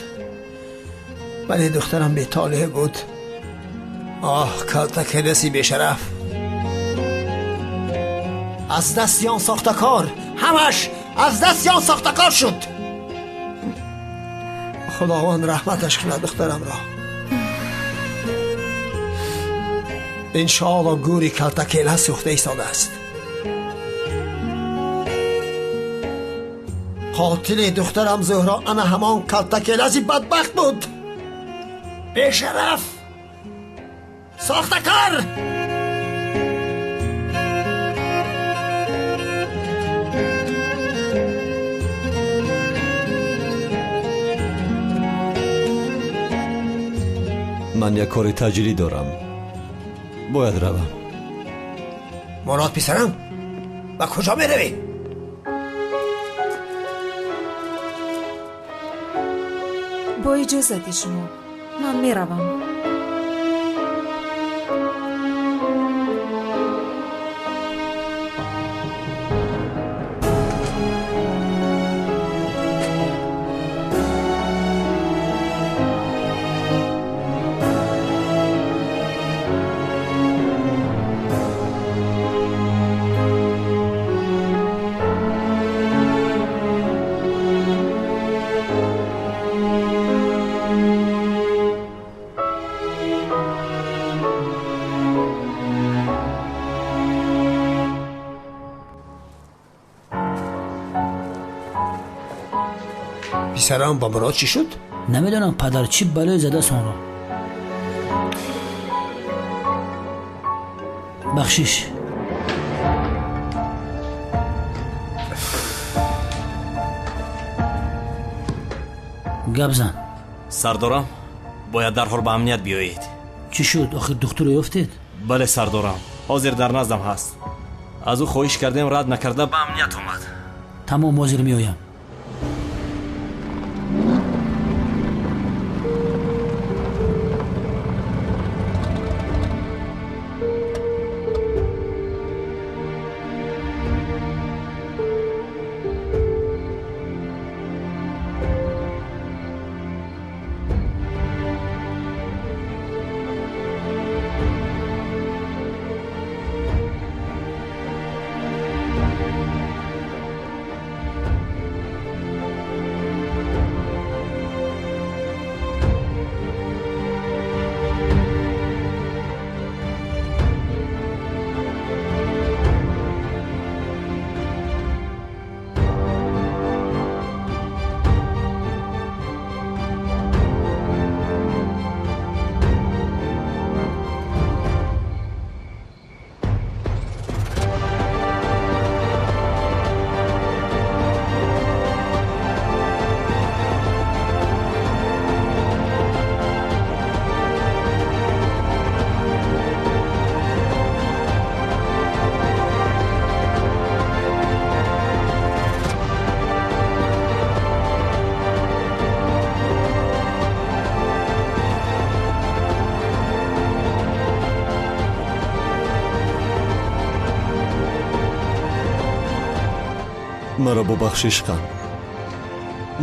[SPEAKER 13] Вале духтарам бетолеъ буд. Оҳ, калтакеласи бешараф! Аз дасти он сохтакор, ҳамаш аз дасти он сохтакор шуд. Худованд раҳматаш кунад духтарамро. Иншоалло гӯри калтакела сӯхта истодааст. Қотили духтарам Зуҳро ана ҳамон калтакеласи бадбахт буд. Бешараф! Сохтакор!
[SPEAKER 3] Ман як кори таъҷилӣ дорам. Бояд равам.
[SPEAKER 13] Мурод писарам, ба куҷо меравӣ?
[SPEAKER 2] Бо иҷозати шумо ман меравам.
[SPEAKER 13] Писарам ба Мурод чӣ шуд?
[SPEAKER 1] Намедонам падар, чӣ балое задааст онро. Бахшиш. Гап зан.
[SPEAKER 22] Сардорам, бояд дарҳол ба амният биёед.
[SPEAKER 1] Чӣ шуд? Охир духтурро ёфтед?
[SPEAKER 22] Бале сардорам, ҳозир дар наздам ҳаст. Аз ӯ хоҳиш кардем, рад накарда ба амният омад.
[SPEAKER 1] Тамом, ҳозир меоям.
[SPEAKER 3] Маро бубахш, ишқам,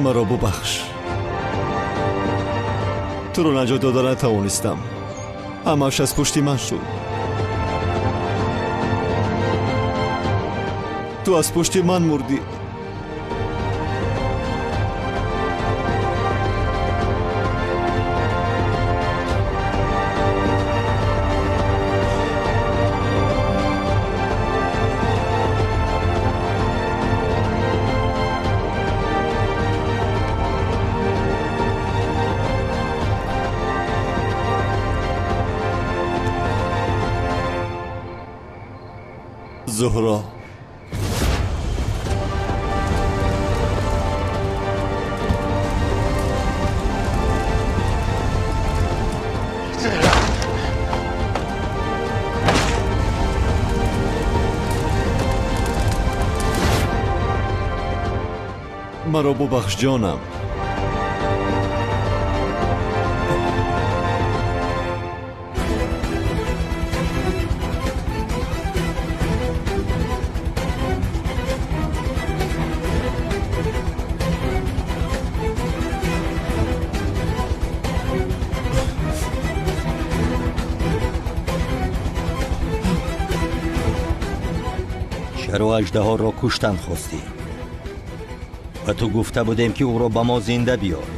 [SPEAKER 3] маро бубахш. Туро наҷот дода натавонистам. Ҳамааш аз пушти ман шуд. Ту аз пушти ман мурдӣ. Зуҳро, маро бубахш, ҷонам.
[SPEAKER 8] Чаро аждаҳоро куштан хостӣ? Ба ту гуфта будем, ки ӯро ба мо зинда биёр.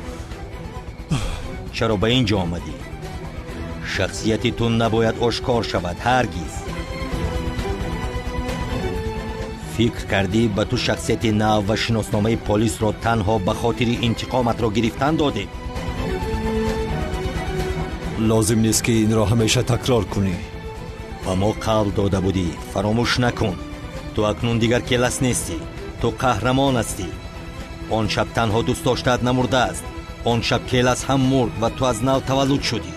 [SPEAKER 8] Чаро ба ин ҷо омадӣ? Шахсияти ту набояд ошкор шавад ҳаргиз. Фикр кардӣ, ба ту шахсияти нав ва шиносномаи полисро танҳо ба хотири интиқоматро гирифтан додем?
[SPEAKER 3] Лозим нест, ки инро ҳамеша такрор кунӣ.
[SPEAKER 8] Ба мо қавл дода будӣ, фаромӯш накун. Ту акнун дигар Келас нестӣ, ту қаҳрамон ҳастӣ. Он шаб танҳо дӯстдоштаат намурдааст. Он шаб Келас ҳам мурд ва ту аз нав таваллуд шудӣ.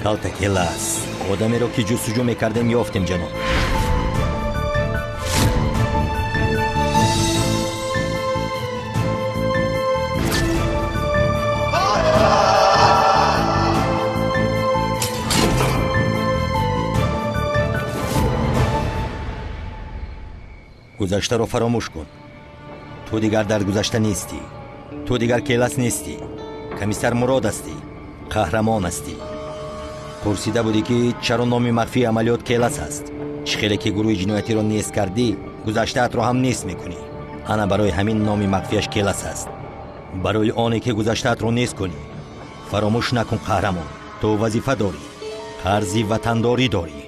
[SPEAKER 8] Калта Келас, одамеро ки ҷустуҷӯ мекардем, ёфтем, ҷаноб. Гузаштаро фаромӯш кун. Ту дигар дар гузашта нестӣ. Ту дигар Келас нестӣ. Комиссар Мурод ҳастӣ, қаҳрамон ҳастӣ. Пурсида будӣ, ки чаро номи махфии амалиёт Келас аст. Чӣ хеле ки гурӯҳи ҷиноятиро нест кардӣ, гузаштаатро ҳам нест мекунӣ. Ана барои ҳамин номи махфияш Келас аст, барои оне ки гузаштаатро нест кунӣ. Фаромӯш накун, қаҳрамон, ту вазифа дорӣ, қарзи ватандорӣ дорӣ.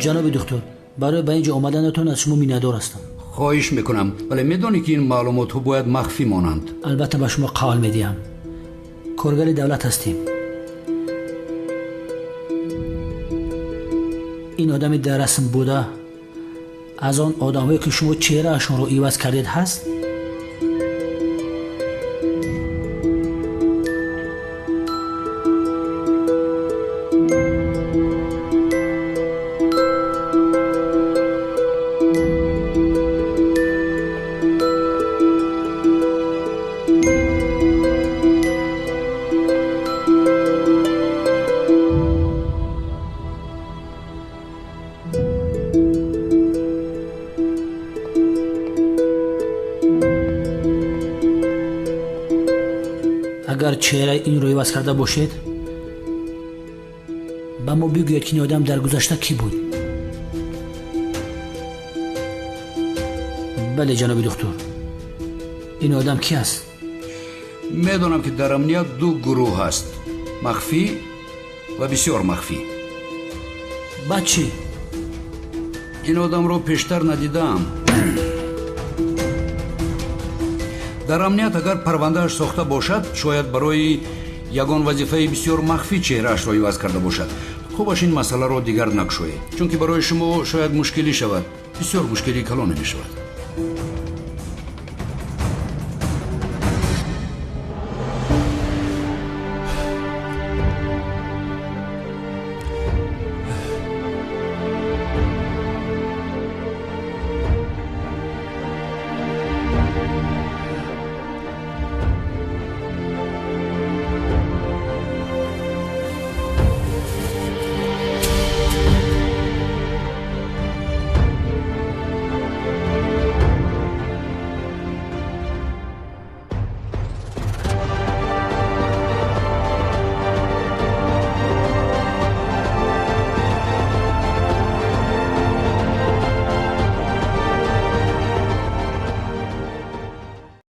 [SPEAKER 1] Ҷаноби духтур, барои ба ин ҷо омаданатон аз шумо миннатдор ҳастам.
[SPEAKER 14] Хоҳиш мекунам, вале медонӣ, ки ин маълумотҳо бояд махфӣ монанд.
[SPEAKER 1] Албатта, ба шумо қавл медиҳам. Коргари давлат ҳастем. Ин одами дар расм буда аз он одамҳое, ки шумо чеҳраашонро иваз кардед, ҳаст? Агар чеҳраи инро иваз карда бошед, ба мо бигӯед, ки ин одам дар гузашта кӣ буд. Бале, ҷаноби духтур, ин одам кӣ аст?
[SPEAKER 14] Медонам, ки дар амният ду гурӯҳ ҳаст: махфӣ ва бисёр махфӣ.
[SPEAKER 1] Баъд чӣ?
[SPEAKER 14] Ин одамро пештар надидаам. Дар амният агар парвандааш сохта бошад, шояд барои ягон вазифаи бисёр махфӣ чеҳраашро иваз карда бошад. Хубаш ин масъаларо дигар накушоед, чунки барои шумо шояд мушкилӣ шавад, бисёр мушкилии калоне мешавад.